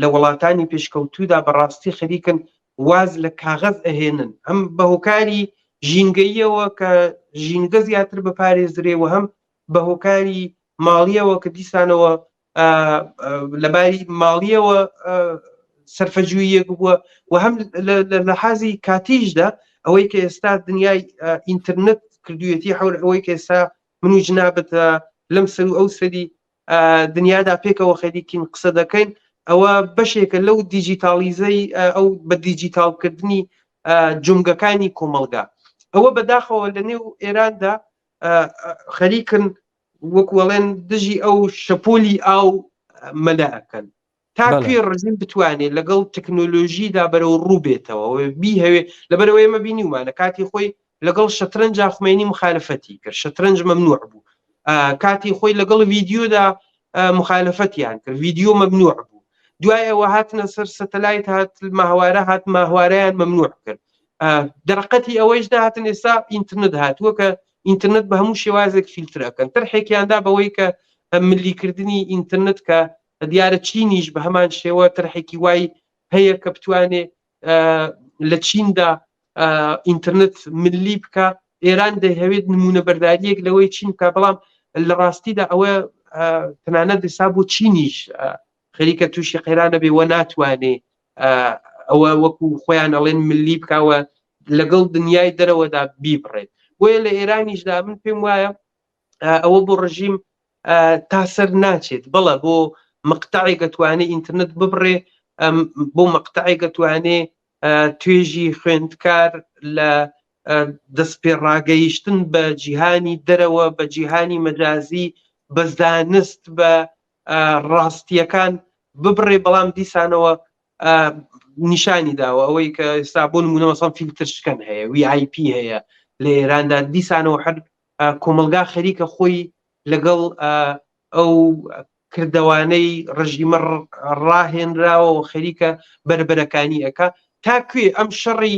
لە وڵاتانی پێشکەوتوودا بەڕاستی خەریکن واز لە کاغەز ئەهێنن، هەم بە هۆکاری ژینگەییەوە کە ژینگە زیاتر بپارێزرێ و هەم بە هۆکاری ماڵیەوە کە دیسانەوە لەباری ماڵیەوە سەرفەجوویەک بووە و هەم لە حازی کاتیشدا ئەوەی کە ئێستا دنیای ئینتەرنێت کردویەتی حور، ئەوەی کە ئێستا من و جنابت لەم سەر و ئەو سەری دنیادا پێکەوە خەریکین قسە دەکەین، ئەوە بەشێکە لەو دیجیتاڵیزەی ئەو بە دیجیتاڵکردنی جومگەکانی کۆمەڵگا. ئەوە بەداخەوە لە نێو ئێراندا خەریکن وەکوەڵێن دژی ئەو شەپۆلی ئاو مەلا ئەکەن. تا کوێ ڕژیم بتوانێت لەگەڵ تەکنۆلۆژیدا بەرەو ڕوو بێتەوە بیهەوێ. لەبەرەوە ئێمە بینیومانە کاتی خۆی لەگەڵ شەترەنجا خومەینی مخالفەتی کرد، شەترەنج مەمنوع بوو. کاتی خۆی لەگەڵ ڤیدیۆدا مخالفەتیان کرد، ڤیدیۆ مەمنوع بوو. دوای ئەوە هاتنە سەر سەتەلایت، هات ماهوارە، هات ماهوارەیان مەمنوع کرد. دەرەقەتی ئەوەیش نهاتن، ئێستا ئینتەرنێت هاتووە کە ئینتەرنێت بە هەموو شێوازێک فیلتر ئەکەن. تەرحێکیاندا بەوەی کە ملیکردنی ئینتەرنێت کە دیارە چینیش بە هەمان شێوە تەرحێکی وای هەیە کە بتوانێ لە چیندا ئینتەرنێت ملی بکە ئێران دەیهەوێت نمونە بەرداریەک لەوەی چین بکە بەڵام لە ڕاستیدا ئەوە تەنانەت حساب بۆ چینیش خەریکە تووشی قەیرانە بێ وە ناتوانێ ئەوە وەکو خۆیان ئەڵێن ملی بکەوە لەگەڵ دنیای دەرەوەدا بیبڕێت بۆیە لە ئێرانیشدا من پێم وایە ئەوە بۆ ڕژیم تا سەر ناچێت بەڵە بۆ مقتعێک ئەتوانێ ئینتەرنێت ببڕێ بۆ مقتعێک ئەتوانێ توێژی خوێندکار لە دەست پێڕاگەیشتن بە جیهانی دەرەوە بە جیهانی مەجازی بە زانست بە ڕاستیەکان ببڕێ بەڵام دیسانەوە نیشانی داوە ئەوەی کە ئێستا بۆ نمونە مەسەڵەن فیلتر شکەن هەیە VIP هەیە لە ئێراندا دیسانەوە هەر کۆمەڵگا خەریکە خۆی لەگەڵ ئەو کردەوانەی ڕژیمە ڕاهێنراوە خەریکە بەربەرەکانی ئەک تا کوێ ئەم شەڕی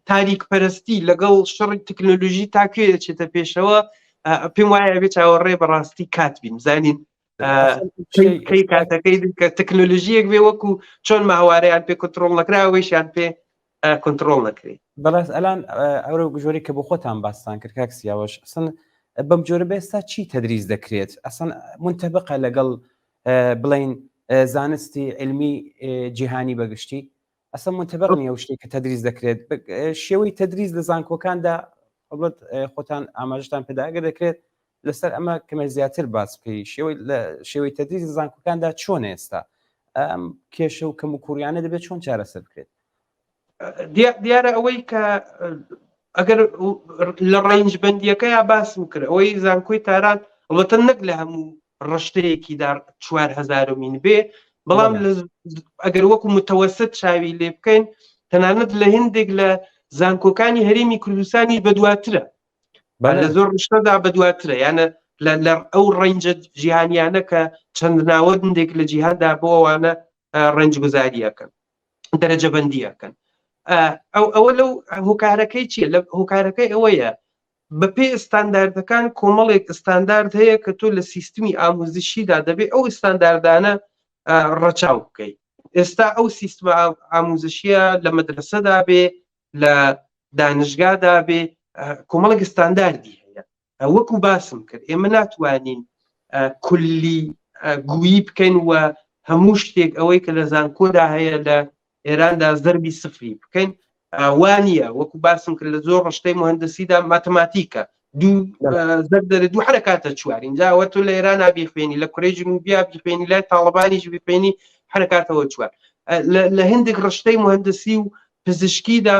تاریک پەرستی لەگەڵ شەڕی تەکنۆلۆژی تا کوێ دەچێتە پێشەوە پێم وایە ئەبێ چاوەڕێ بەڕاستی کات بین زانین کەی کاتەکەی کە تەکنۆلۆژیەک بێ وەکو چۆن ماهوارەیان پێ کۆنترۆڵ نەکرا ئەوەیشیان پێ کۆنترۆڵ نەکرێ بەڵاس ئەلان ئەورە گژۆری کە بۆ خۆتان باستان کرد کاک سیاوەش ئەسن بەم جۆرە بێستا چی تدریس دەکرێت ئەسن منتەبقە لەگەڵ بڵین زانستی علمی جیهانی بەگشتی ئەسە منتەبق نیە ئەو شتێک کە تدریس دەکرێت شێوەی تدریس لە زانکۆکاندا هەڵبەت خۆتان ئاماژتان پێداگە دەکرێت لەسەر ئەمە کەمێ زیاتر باس بکەی شێوەی لە شێوەی تدریس لە زانکۆکاندا چۆن ئێستا ئەم کێشە و کەم و کوڕیانە دەبێت چۆن چارەسەر بکرێت دیارە ئەوەی کە ئەگەر لە ڕەنج بەندیەکە یا باسم کرد ئەوەی زانکۆی تاران ئەڵبەتە نەک لە هەموو ڕشتەیەکیدا چوار هەزارمین بێ بەڵام ئەگەر وەکو متەوەسەت چاوی لێ بکەین تەنانەت لە هندێک لە زانکۆکانی هەرێمی کوردستانی بەدواترە لە زۆر ڕشتەدا بەدواترە یانە لە ئەو ڕەنجە جیهانیانە کە چەند ناوەندێک لە جیهاندا بۆ ئەوانە ڕەنجگوزاریەکەن دەرەجەبەندیەکەن ئەو ئەوە لەو هۆکارەکەی چییە؟ لە هۆکارەکەی ئەوەیە بەپێ ئستانداردەکان کۆمەڵێک ئستاندارد هەیە کە تۆ لە سیستمی ئاموزشیدا دەبێ ئەو ئستانداردانە ڕەچاو بکەیت ئێستا ئەو سیستمە ئاموزشیە لە مەدرسەدا بێ لە دانشگادا بێ کۆمەڵێک ستانداردی هەیە وەکو باسم کرد ئێمە ناتوانین کولی گویی بکەین و هەموو شتێک ئەوەی کە لە زانکۆدا هەیە لە ئێراندا زەربی سفری بکەین وانە وەکو باسم کرد لە زۆر ڕشتەی مهندسیدا ماتەماتیکە دوو زەرب دەرێ دوو حرکاتە چوار اینجا ئەوە تۆ لە ئێران بیخوێنی لە کورەی جنوبیا بیخوێنی لای تاڵەبانیش بیخوێنی حرکاتەوە چوار لە هەندێک ڕشتەی مهندسی و پزیشکیدا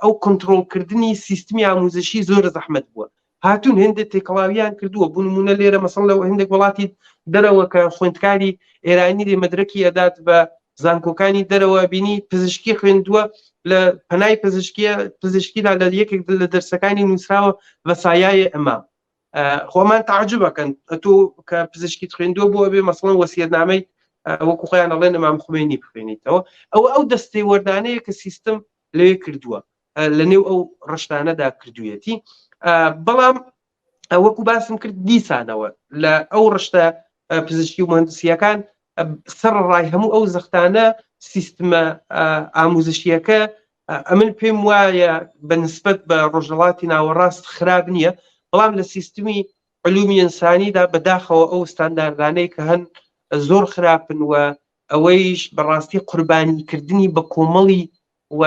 ئەو کۆنترۆڵکردنی سیستمی ئاموزشی زۆر زەحمەت بووە هاتوون هێندێک تێکەڵاویان کردووە بوو نمونە لێرە مەسەڵ لە هەندێک وڵاتی دەرەوە کە خوێندکاری ئێرانی لێ مەدرەکی ئەدات بە زانکۆکانی دەرەوە بینی پزیشکی خوێندووە لە پەنای پزیشکیە پزیشکیدا لە یەکێک لە دەرسەکانی نووسراوە بە سایای ئەمام خۆمان تعجبەکەن تۆ کە پزیشکیت خوێندووە بۆ ئەبێ مەسەڵەن وەسیەتنامەی وەکو خۆیان ئەڵێن ئەمام خومێنی بخوێنیتەوە ئەوە ئەو دەستێوەردانەیە کە سیستم لەوێ کردووە لە نێو ئەو ڕشتانەدا کردوویەتی بەڵام وەکو باسم کرد دیسانەوە لە ئەو ڕشتە پزیشکی و مهندسیەکان سەر ڕای هەموو ئەو زەختانە سیستمە ئاموزشیەکە ئەمن پێم وایە بە نسبەت بە ڕۆژهەڵاتی ناوەڕاست خراپ نییە بەڵام لە سیستمی علومی ئینسانیدا بەداخەوە ئەو ستانداردانەی کە هەن زۆر خراپن و ئەوەیش بەڕاستی قوربانیکردنی بە کۆمەڵی و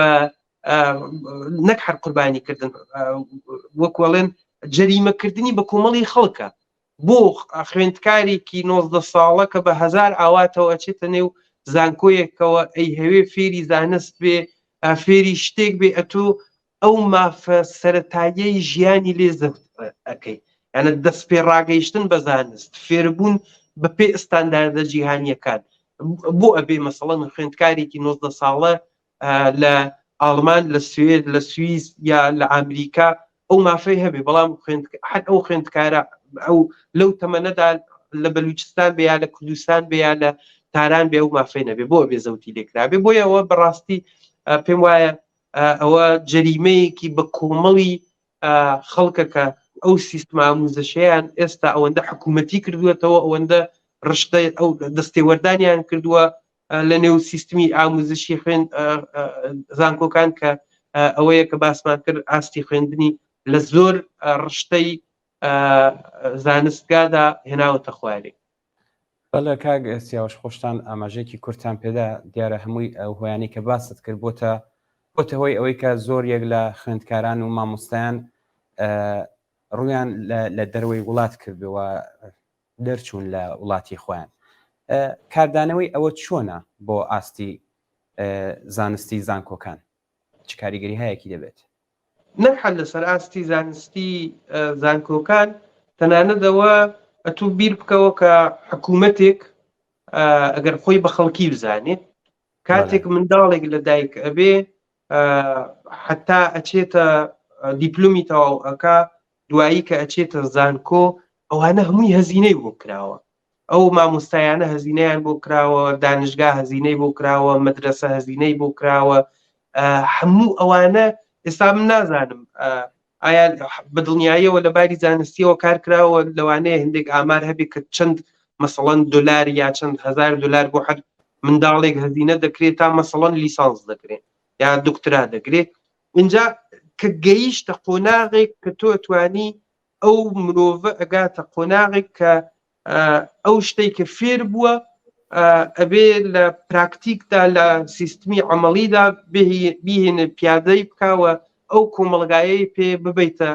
نەک هەر قوربانیکردن وەکوڵێن جەریمەکردنی بە کۆمەڵی خەڵکە بۆ خوێندکارێکی 19 ساڵە کە بە هەزار ئاواتەوە ئەچێتە نێو زانکۆیەکەوە ئەیهەوێ فێری زانست بێ فێری شتێک بێ ئەتۆ ئەو مافە سەتاییەی ژیانی لێ زەوت ئەەکەی یانە دەست پێ ڕاگەیشتن بە زانست فێربوون بە پێ ئستانداردە جیهانیەکان بۆ ئەبێ مەسەڵەن خوێندکارێکی 19 ساڵە لە ئاڵمان لە سوێد لە سوئیس یا لە ئەمریکا ئەو مافەی هەبێ بەڵام هەر ئەو خوێندکارە ئەو لەو تەمەنەدا لە بەلوچستان بێ یا لە کوردستان بێ یا لە تاران بێ ئەو مافەی نەبێ بۆ بێ زەوتی لێکرابێ بۆیە ئەوە بەڕاستی پێم وایە ئەوە جەریمەیەکی بە کۆمەڵی خەڵکەکە. ئەو سیستمە ئاموزشیان ئێستا ئەوەندە حکوومەتی کردووەتەوە ئەوەندە ڕشتە ئەو دەستێوەردانیان کردووە لە نێو سیستمی ئاموزشی خوێن زانکۆکان کە ئەوەیە کە باسمان کرد ئاستی خوێندنی لە زۆر ڕشتەی زانستگادا هێناوەتە خوارێ. بەڵێ کاک سیاوەش خۆشتان ئاماژەیەکی کورتان پێدا دیارە هەمووی ئەو هۆیانەی کە باست کرد بۆتە بۆتە هۆی ئەوەی کە زۆر یەک لە خوێندکاران و مامۆستایان ڕویان لە دەرەوەی وڵات کردووە دەرچوون لە وڵاتی خۆیان کاردانەوەی ئەوە چۆنە بۆ ئاستی زانستی زانکۆکان چ کاریگەری هایەکی دەبێت؟ نەک هەر لەسەر ئاستی زانستی زانکۆکان تەنانەت ئەوە ئەتوو بیر بکەوە کە حکوومەتێک ئەگەر خۆی بە خەڵکی بزانێ کاتێک منداڵێک لە دایک ئەبێ حتا ئەچێتە دیپلومی تەواو ئەکا دوایی کە ئەچێتە زانکۆ ئەوانە هەمووی هەزینەی بۆ کراوە ئەو مامۆستایانە هەزینەیان بۆ کراوە دانشگا هەزینەی بۆ کراوە مەدرسە هەزینەی بۆ کراوە هەموو ئەوانە ئێستا من نازانم ئایا بەدڵنیاییەوە لە باری زانستیەوە کار کراوە لەوانەیە هەندێک ئامار هەبێ کە چەند مەسەڵەن دلار یا چەند هزار دلار بۆ هەر منداڵێک هەزینە دەکرێت تا مەسەڵەن لیسانس دەکرێت یا دکترا دەکرێت اینجا کە گەیشتە قۆناغێک کە تۆ توانی ئەو مرۆڤە ئەگاتە قۆناغێک کە ئەو شتێک کە فێر بووە ئەبێ لە پراکتیکدا لە سیستمی عملیدا بیهێنێ پیادەی بکاوە ئەو کۆمەڵگایەی پێ ببیتە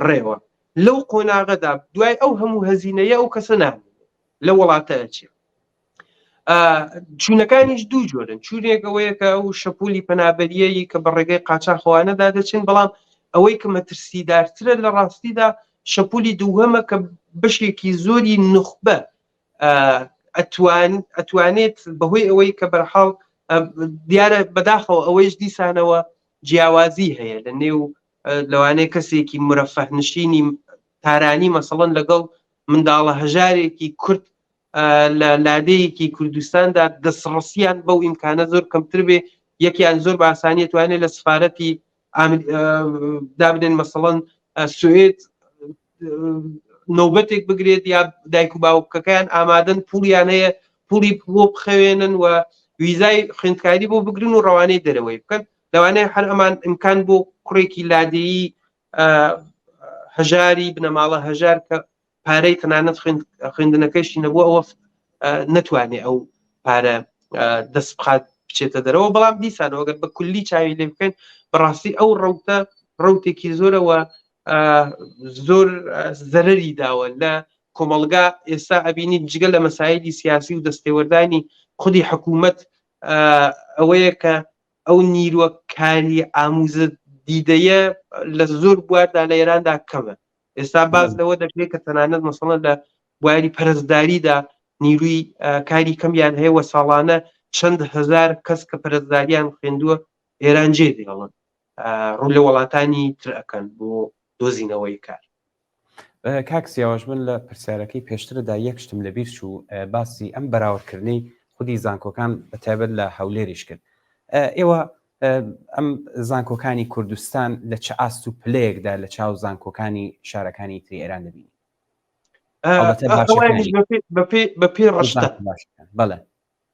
ڕێوە لەو قۆناغەدا دوای ئەو هەموو هەزینەیە ئەو کەسە نامێنێ لە وڵاتە ئەچێ چوونەکانیش دوو جۆرن چوونێک ئەوەیە کە ئەو شەپولی پەنابەریەی کە بە ڕێگەی قاچاخەوانەدا دەچن بەڵام ئەوەی کە مەترسیدارترە لە ڕاستیدا شەپولی دووهەمە کە بەشێکی زۆری نوخبە ئەتوان ئەتوانێت بەهۆی ئەوەی کە بەرحاڵ دیارە بەداخەوە ئەوەیش دیسانەوە جیاوازی هەیە لە نێو لەوانەیە کەسێکی مرەفەه نشینی تارانی مەسەڵەن لەگەڵ منداڵە هەژارێکی کورد لە لادێیەکی کوردستاندا دەستڕەسیان بەو ئیمکانە زۆر کەمتر بێ یەکیان زۆر بە ئاسانی توانێت لە سفارەتی دابنێن مەسەڵەن سوئێت نۆبەتێک بگرێت یا دایک و باوکەکەیان ئامادەن پوڵیان هەیە پوڵی بۆ بخەوێنن و ویزای خوێندکاری بۆ بگرن و ڕەوانەی دەرەوەی بکەن لەوانەیە هەر ئەمان ئیمکان بۆ کوڕێکی لادێیی هەژاری بنەماڵە هەژار کە پارەی تەنانەت خوێندنەکەشی نەبووە ئەوە نەتوانێ ئەو پارە دەست بخات بچێتە دەرەوە بەڵام دیسانەوە گەر بە کولی چاوی لێ بکەین بەڕاستی ئەو ڕەوتە ڕوتێکی زۆرەوە زۆر زەرری داوە لە کۆمەڵگا ئێستا ئەبینی جگە لە مەسایلی سیاسی و دەستێوەردانی خودی حکوومەت ئەوەیە کە ئەو نیروە کاری ئاموزە دیدەیە لە زۆر بواردا لە ئێراندا کەمە ئێستا باس لەوە دەکرێت کە تەنانەت مەسەڵەن لە بواری پەرستداریدا نیروی کاری کەمیان هەیە و ساڵانە چەند هزار کەس کە پەرستداریان خوێندووە ئێران جێ دێڵن ڕوو لە وڵاتانی تر ئەکەن بۆ دۆزینەوەی کار. کاک سیاوەش من لە پرسیارەکەی پێشتردا یەک شتم لەبیر چوو باسی ئەم بەراوردکردنەی خودی زانکۆکان بە تایبەت لە هەولێریش کرد ئێوە ئەم زانکۆکانی کوردستان لە چ ئاست و پلەیەکدا لە چاو زانکۆکانی شارەکانی تری ئێران دەبینی؟ بەپێی ڕشتە بەڵێ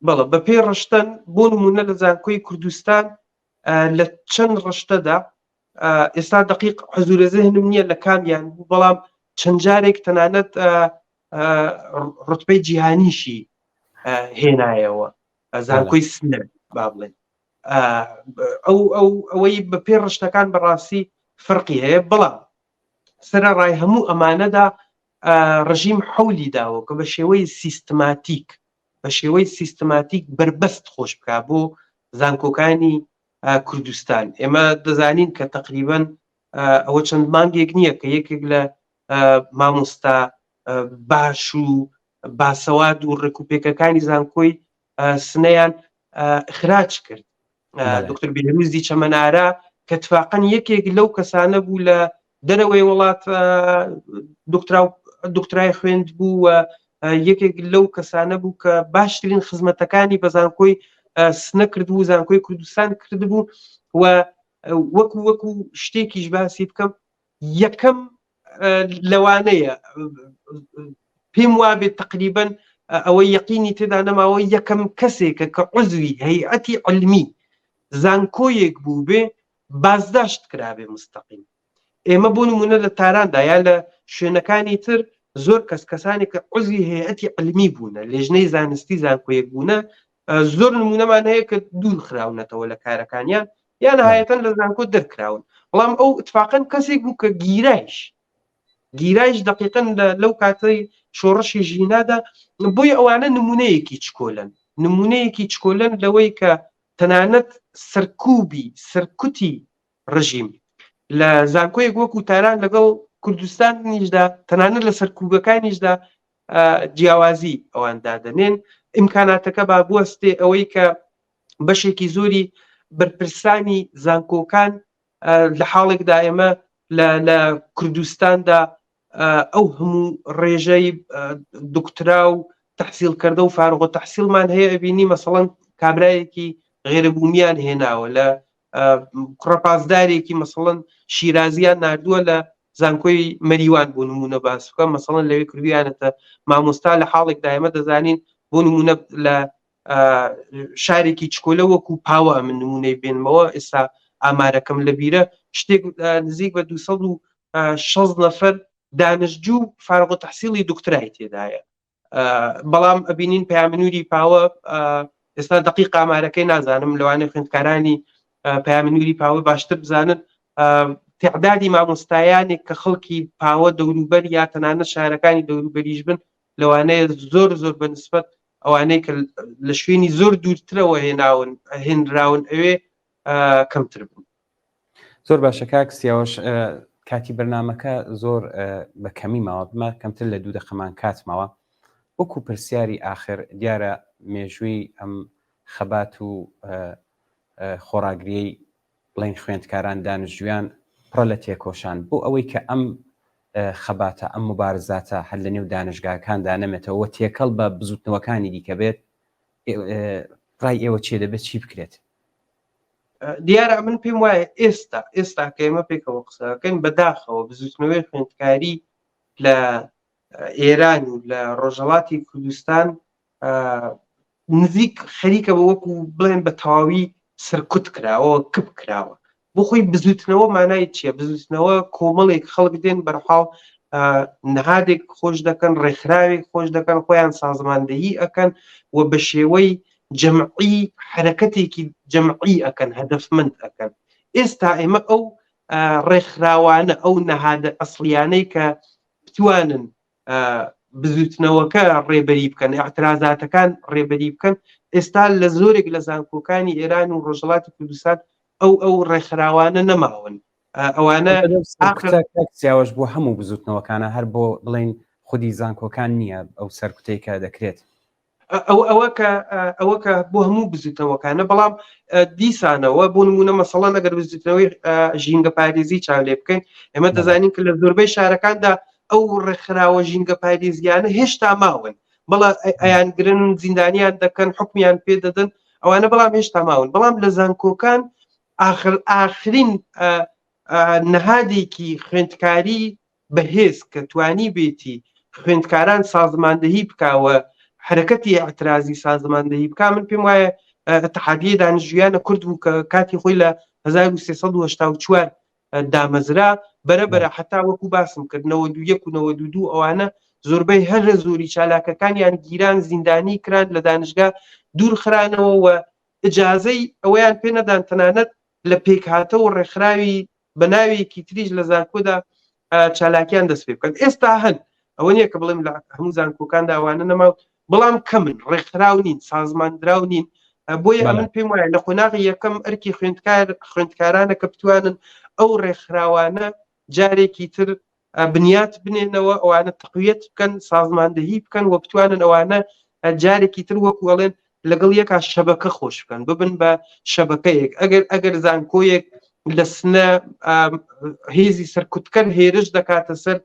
بەڵێ بەپێی ڕشتەن بۆ نمونە لە زانکۆی کوردستان لە چەند ڕشتەدا ئێستا دقیق حزورە زهنم نییە لە کامیان بوو بەڵام چەند جارێک تەنانەت ڕتبەی جیهانیشی هێنایەوە زانکۆی سنە با بڵێن ئەو ئەو ئەوەی بە پێ ڕشتەکان بەڕاستی فرقی هەیە بەڵام سەرەڕای هەموو ئەمانەدا ڕژیم حەولی داوە کە بە شێوەی سیستماتیک بە شێوەی سیستماتیک بربەست خۆش بکە بۆ زانکۆکانی کوردستان ئێمە دەزانین کە تقریبن ئەوە چەند مانگێک نییە کە یەکێک لە مامۆستا باش و باسەواد و ڕێکوپێکەکانی زانکۆی سنەیان ئیخراج کرد دکتۆر بێروزی چەمەنارا کە تفاقەن یەکێک لەو کەسانە بوو لە دەرەوەی وڵات دکترا دکترای خوێند بوو و یەکێک لەو کەسانە بوو کە باشترین خزمەتەکانی بە زانکۆی سنە کردبوو زانکۆی کوردستان کردبوو و وەکو وەکو شتێکیش باسی بکەم یەکەم. لەوانەیە پێم وابێت تقریبن ئەوەی یەقینی تێدا نەماوە یەکەم کەسێکە کە عزوی هەیئەتی علمی زانکۆیەک بوو بێ بازداشت کرابێ مستەقیم ئێمە بۆ نمونە لە تاراندا یا لە شوێنەکانی تر زۆر کەس کەسانی کە عزوی هەیئەتی علمی بوونە لێژنەی زانستی زانکۆیەک بوونە زۆر نمونەمان هەیە کە دوور خراونەتەوە لە کارەکانیان یا نهایەتەن لە زانکۆ دەرکراون بەڵام ئەو اتفاقەن کەسێک بوو کە گیرایش گیرایش دقیقەن لەو کاتەی شۆڕشی ژینادا بۆیە ئەوانە نمونەیەکی چکۆلن نمونەیەکی چکۆلن لەوەی کە تەنانەت سەرکوبی سەرکوتی ڕژیم لە زانکۆیەک وەکو تاران لەگەڵ کوردستانیشدا تەنانەت لە سەرکوبەکانیشدا جیاوازی ئەوان دادەنێن ئیمکاناتەکە با بوەستێ ئەوەی کە بەشێکی زۆری بەرپرسانی زانکۆکان لە حاڵێکدا ئێمە لە کوردستاندا ئەو هەموو ڕێژەی دکترا و تحصیل کردە و فارغ و تحصیلمان هەیە ئەبینی مەسەڵەن کابرایەکی غێرەبوومیان هێناوە لە کوڕە پاسدارێکی مەسەڵەن شیرازیان نردووە لە زانکۆی مەریوان بۆ نمونە باس بکەم مەسەڵەن لەوێ کردویانەتە مامۆستا لە حاڵێکدا ئێمە دەزانین بۆ نمونە لە شارێکی چکۆلە وەکو پاوە من نمونەی بێنمەوە ئێستا ئامارەکەم لە بیرە شتێک نزیک بە 260 نەفەر دانشجوو فارغ و تحصیلی دکترای تێدایە بەڵام ئەبینین پەیامنووری پاوە ئێستا دقیق ئامارەکەی نازانم لەوانەیە خوێندکارانی پەیامنووری پاوە باشتر بزانن تعدادی مامۆستایانێک کە خەڵکی پاوە دەوروبەر یا تەنانەت شارەکانی دەوروبەریش بن لەوانەیە زۆر زۆر بە نسبەت ئەوانەی کە لە شوێنی زۆر دوورترەوە هێناون هێنراون ئەوێ کەمتر بن. زۆر باشە کاک سیاوەش کاتی بەرنمەکە زۆر بە کەمی ماوە بمە کەمتر لە دوو دەقەمان کات ماوە وەکو پرسیاری ئاخر دیارە مێژووی ئەم خەبات و خۆڕاگریەی بڵین خوێندکاران دانشجویان پڕە لە تێکۆشان بۆ ئەوەی کە ئەم خەباتە ئەم مبارزاتە هەر لە نێو دانشگاکاندا نەمێتەوە تێکەڵ بە بزوتنەوەکانی دیکە بێت ڕای ئێوە چێ دەبێت چی بکرێت؟ دیارە من پێم وایە ئێستا ئێستا کە ئێمە پێکەوە قسەکەین بەداخەوە بزوتنەوەی خوێندکاری لە ئێران و لە ڕۆژهڵاتی کوردستان نزیک خەریکە بە وەکو بڵێن بە تەواوی سەرکوت کراوە کپ کراوە بۆ خۆی بزوتنەوە مانای چییە بزوتنەوە کۆمەڵێک خەڵک دێن بەرحاڵ نهادێک خۆش دەکەن ڕێکخراوێک خۆش دەکەن خۆیان سازماندەهی ئەکەن و بە شێوەی جەمعی حرەکەتێکی جەمعی ئەکەن هەدەفمەند ئەکەن ئێستا ئێمە ئەو ڕێکخراوانە ئەو نەهادە ئەسڵیانەی کە بتوانن بزوتنەوەکە ڕێبەری بکەن اعترازاتەکان ڕێبەری بکەن ئێستا لە زۆرێک لە زانکۆکانی ئێران و ڕۆژهەڵاتی کوردستان ئەو ئەو ڕێکخراوانە نەماون ئەوانە سیاوەش بۆ هەموو بزوتنەوەکانە هەر بۆ بڵین خودی زانکۆکان نییە ئەو سەرکوتەی کە دەکرێت ئەوە کە ئەوە کە بۆ هەموو بزوتنەوەکانە بەڵام دیسانەوە بۆ نمونە مەسەڵەن ئەگەر بزوتنەوەی ژینگە پارێزی چاو لێ بکەین ئێمە دەزانین کە لە زۆربەی شارەکاندا ئەو ڕێکخراوە ژینگە پارێزیانە هێشتا ماون بەڵا ئەیانگرن زیندانیان دەکەن حکمیان پێ دەدەن ئەوانە بەڵام هێشتا ماون بەڵام لە زانکۆکان ئاخر ئاخرین نەهادێکی خوێندکاری بەهێز کە توانیبێتی خوێندکاران سازماندەهی بکا و حرەکەتی ئیعترازی سازماندەهی بکا من پێم وایە اتحادیە دانشجویانە کورد بوو کە کاتی خۆی لە 1384 دامەزرا بەرە بەرە حتا وەکو باسم کرد 91 و 92 ئەوانە زۆربەی هەرە زۆری چالاکەکانیان گیران زیندانی کران لە دانشگا دوور خرانەوە و ئجازەی ئەوەیان پێ نەدان تەنانەت لە پێکهاتە و ڕێکخراوی بە ناوێکی تریش لە زانکۆدا چالاکیان دەست پێ بکەن ئێستا هەن ئەوە نییە کە بڵێم لە هەموو زانکۆکاندا ئەوانە نەما بەڵام کەمن ڕێکخراو نین سازماندراو نین بۆیە من پێم وایە لە قۆناغی یەکەم ئەرکی خوێندکار خوێندکارانە کە بتوانن ئەو ڕێکخراوانە جارێکی تر بنیات بنێنەوە ئەوانە تەقویەت بکەن سازماندەهی بکەن و بتوانن ئەوانە جارێکی تر وەکو ئەڵێن لەگەڵ یەکا شەبەکە خۆش بکەن ببن بە شەبەکەیەک ئەگەر ئەگەر زانکۆیەک لە سنە هێزی سەرکوتکەر هێرش دەکاتە سەر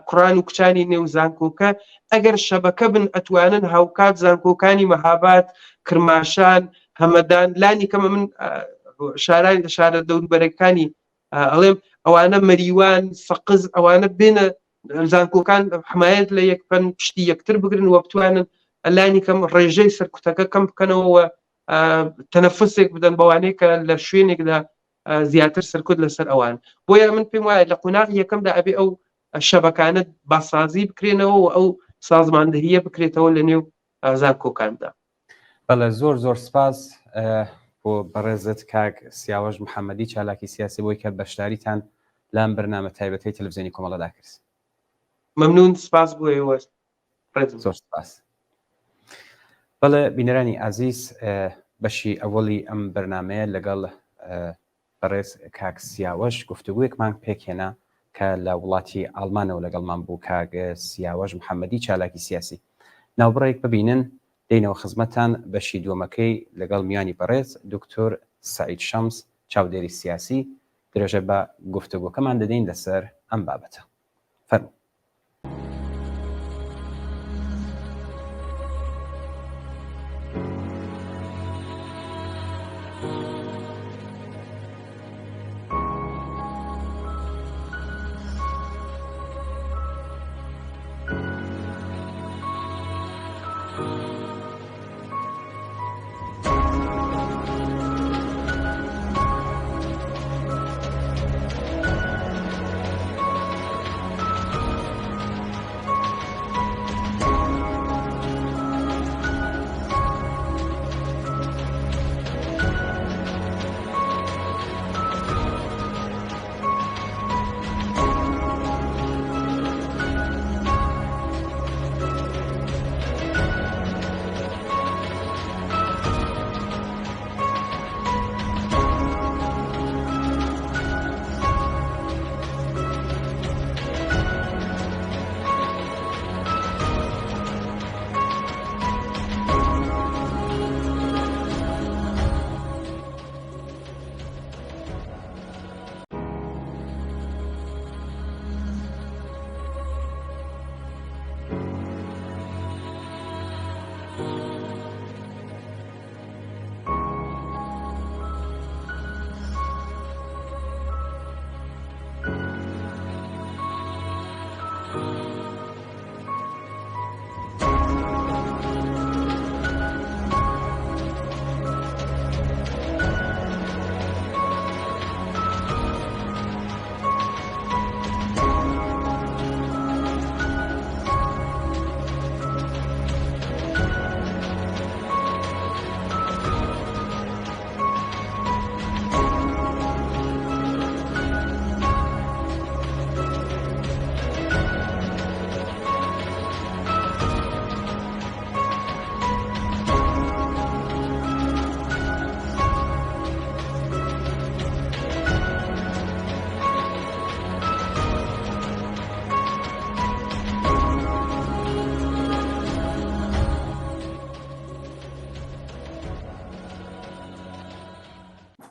کوڕان و کچانی نێو زانکۆکە ئەگەر شەبەکە بن ئەتوانن هاوکات زانکۆکانی مەهاباد کرماشان هەمەدان لانی کەمە من شارانی شارە دەوروبەرەکانی ئەڵێم ئەوانە مەریوان سەقز ئەوانە بێنە زانکۆکان حمایەت لە یەک بن پشتی یەکتر بگرن و بتوانن لانی کەم ڕێژەی سەرکوتەکە کەم بکەنەوە تەنەفسێک بدەن بەوانەی کە لە شوێنێکدا زیاتر سەرکوت لەسەر ئەوان بۆیە من پێم وایە لە قۆناغی یەکەمدا ئەبێ ئەو شەبەکانە باسازی بکرێنەوە و ئەو سازماندەهیە بکرێتەوە لە نێو زانکۆکاندا. بەڵێ زۆر زۆر سپاس بۆ بەڕێزت کاک سیاوەش محەممەدی چالاکی سیاسی بۆی کە بەشداریتان لام بەرنامە تایبەتەی تەلەفزیۆنی کۆمەڵەدا کرد. مەمنون سپاس بۆ ئێوە ڕێزم. زۆر سپاس. بەڵێ بینەرانی ئازیز بەشی ئەوەڵی ئەم بەرنامەیە لەگەڵ بەڕێز کاک سیاوەش گفتوگویەکمان پێکهێنا کە لە وڵاتی ئاڵمانەوە لەگەڵمان بوو کاک سیاوەش محەممەدی چالاکی سیاسی ناوبڕێک ببینن دێینەوە خزمەتتان بەشی دووەمەکەی لەگەڵ میوانی بەڕێز دکتۆر سەعید شەمس چاودێری سیاسی درێژە بە گفتوگۆکەمان دەدەین لەسەر ئەم بابەتە فەرموو.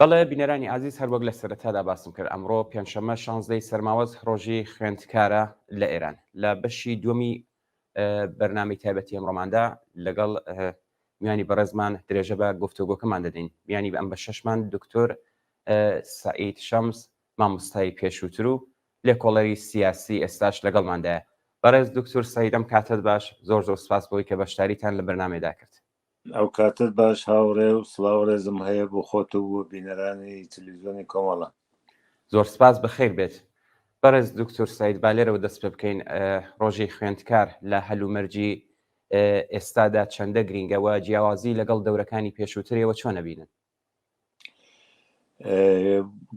بەڵێ بینەرانی ئازیز هەروەک لە سەرەتادا باسم کرد ئەمڕۆ پێنجشەممە شانزدەی سەرماوەز ڕۆژی خوێندکارە لە ئێران لە بەشی دووەمی بەرنامەی تایبەتی ئەمڕۆماندا لەگەڵ میانی بەڕێزمان درێژە بە گفتوگۆکەمان دەدەین میانی ئەم بەشەشمان دکتۆر سعید شەمس مامۆستای پێشووتر و لێکۆڵەری سیاسی ئێستاش لەگەڵماندایە. بەڕێز دوکتور سەید ئەم کاتەت باش، زۆر زۆر سپاس بۆی کە بەشداریتان لە بەرنامەیەدا کرد. ئەو کاتەت باش هاوڕێ و سڵاو ڕێزم هەیە بۆ خۆت و بۆ بینەرانی تلویزیۆنی کۆمەڵە. زۆر سپاس بەخێر بێت. بەڕێز دوکتور سەید با لێرەوە دەست پێ بکەین ڕۆژی خوێندکار لە هەلومەرجی ئێستادا چەندە گرینگە و جیاوازی لەگەڵ دەورەکانی پێشووتر ئێوە چۆن ئەبینن؟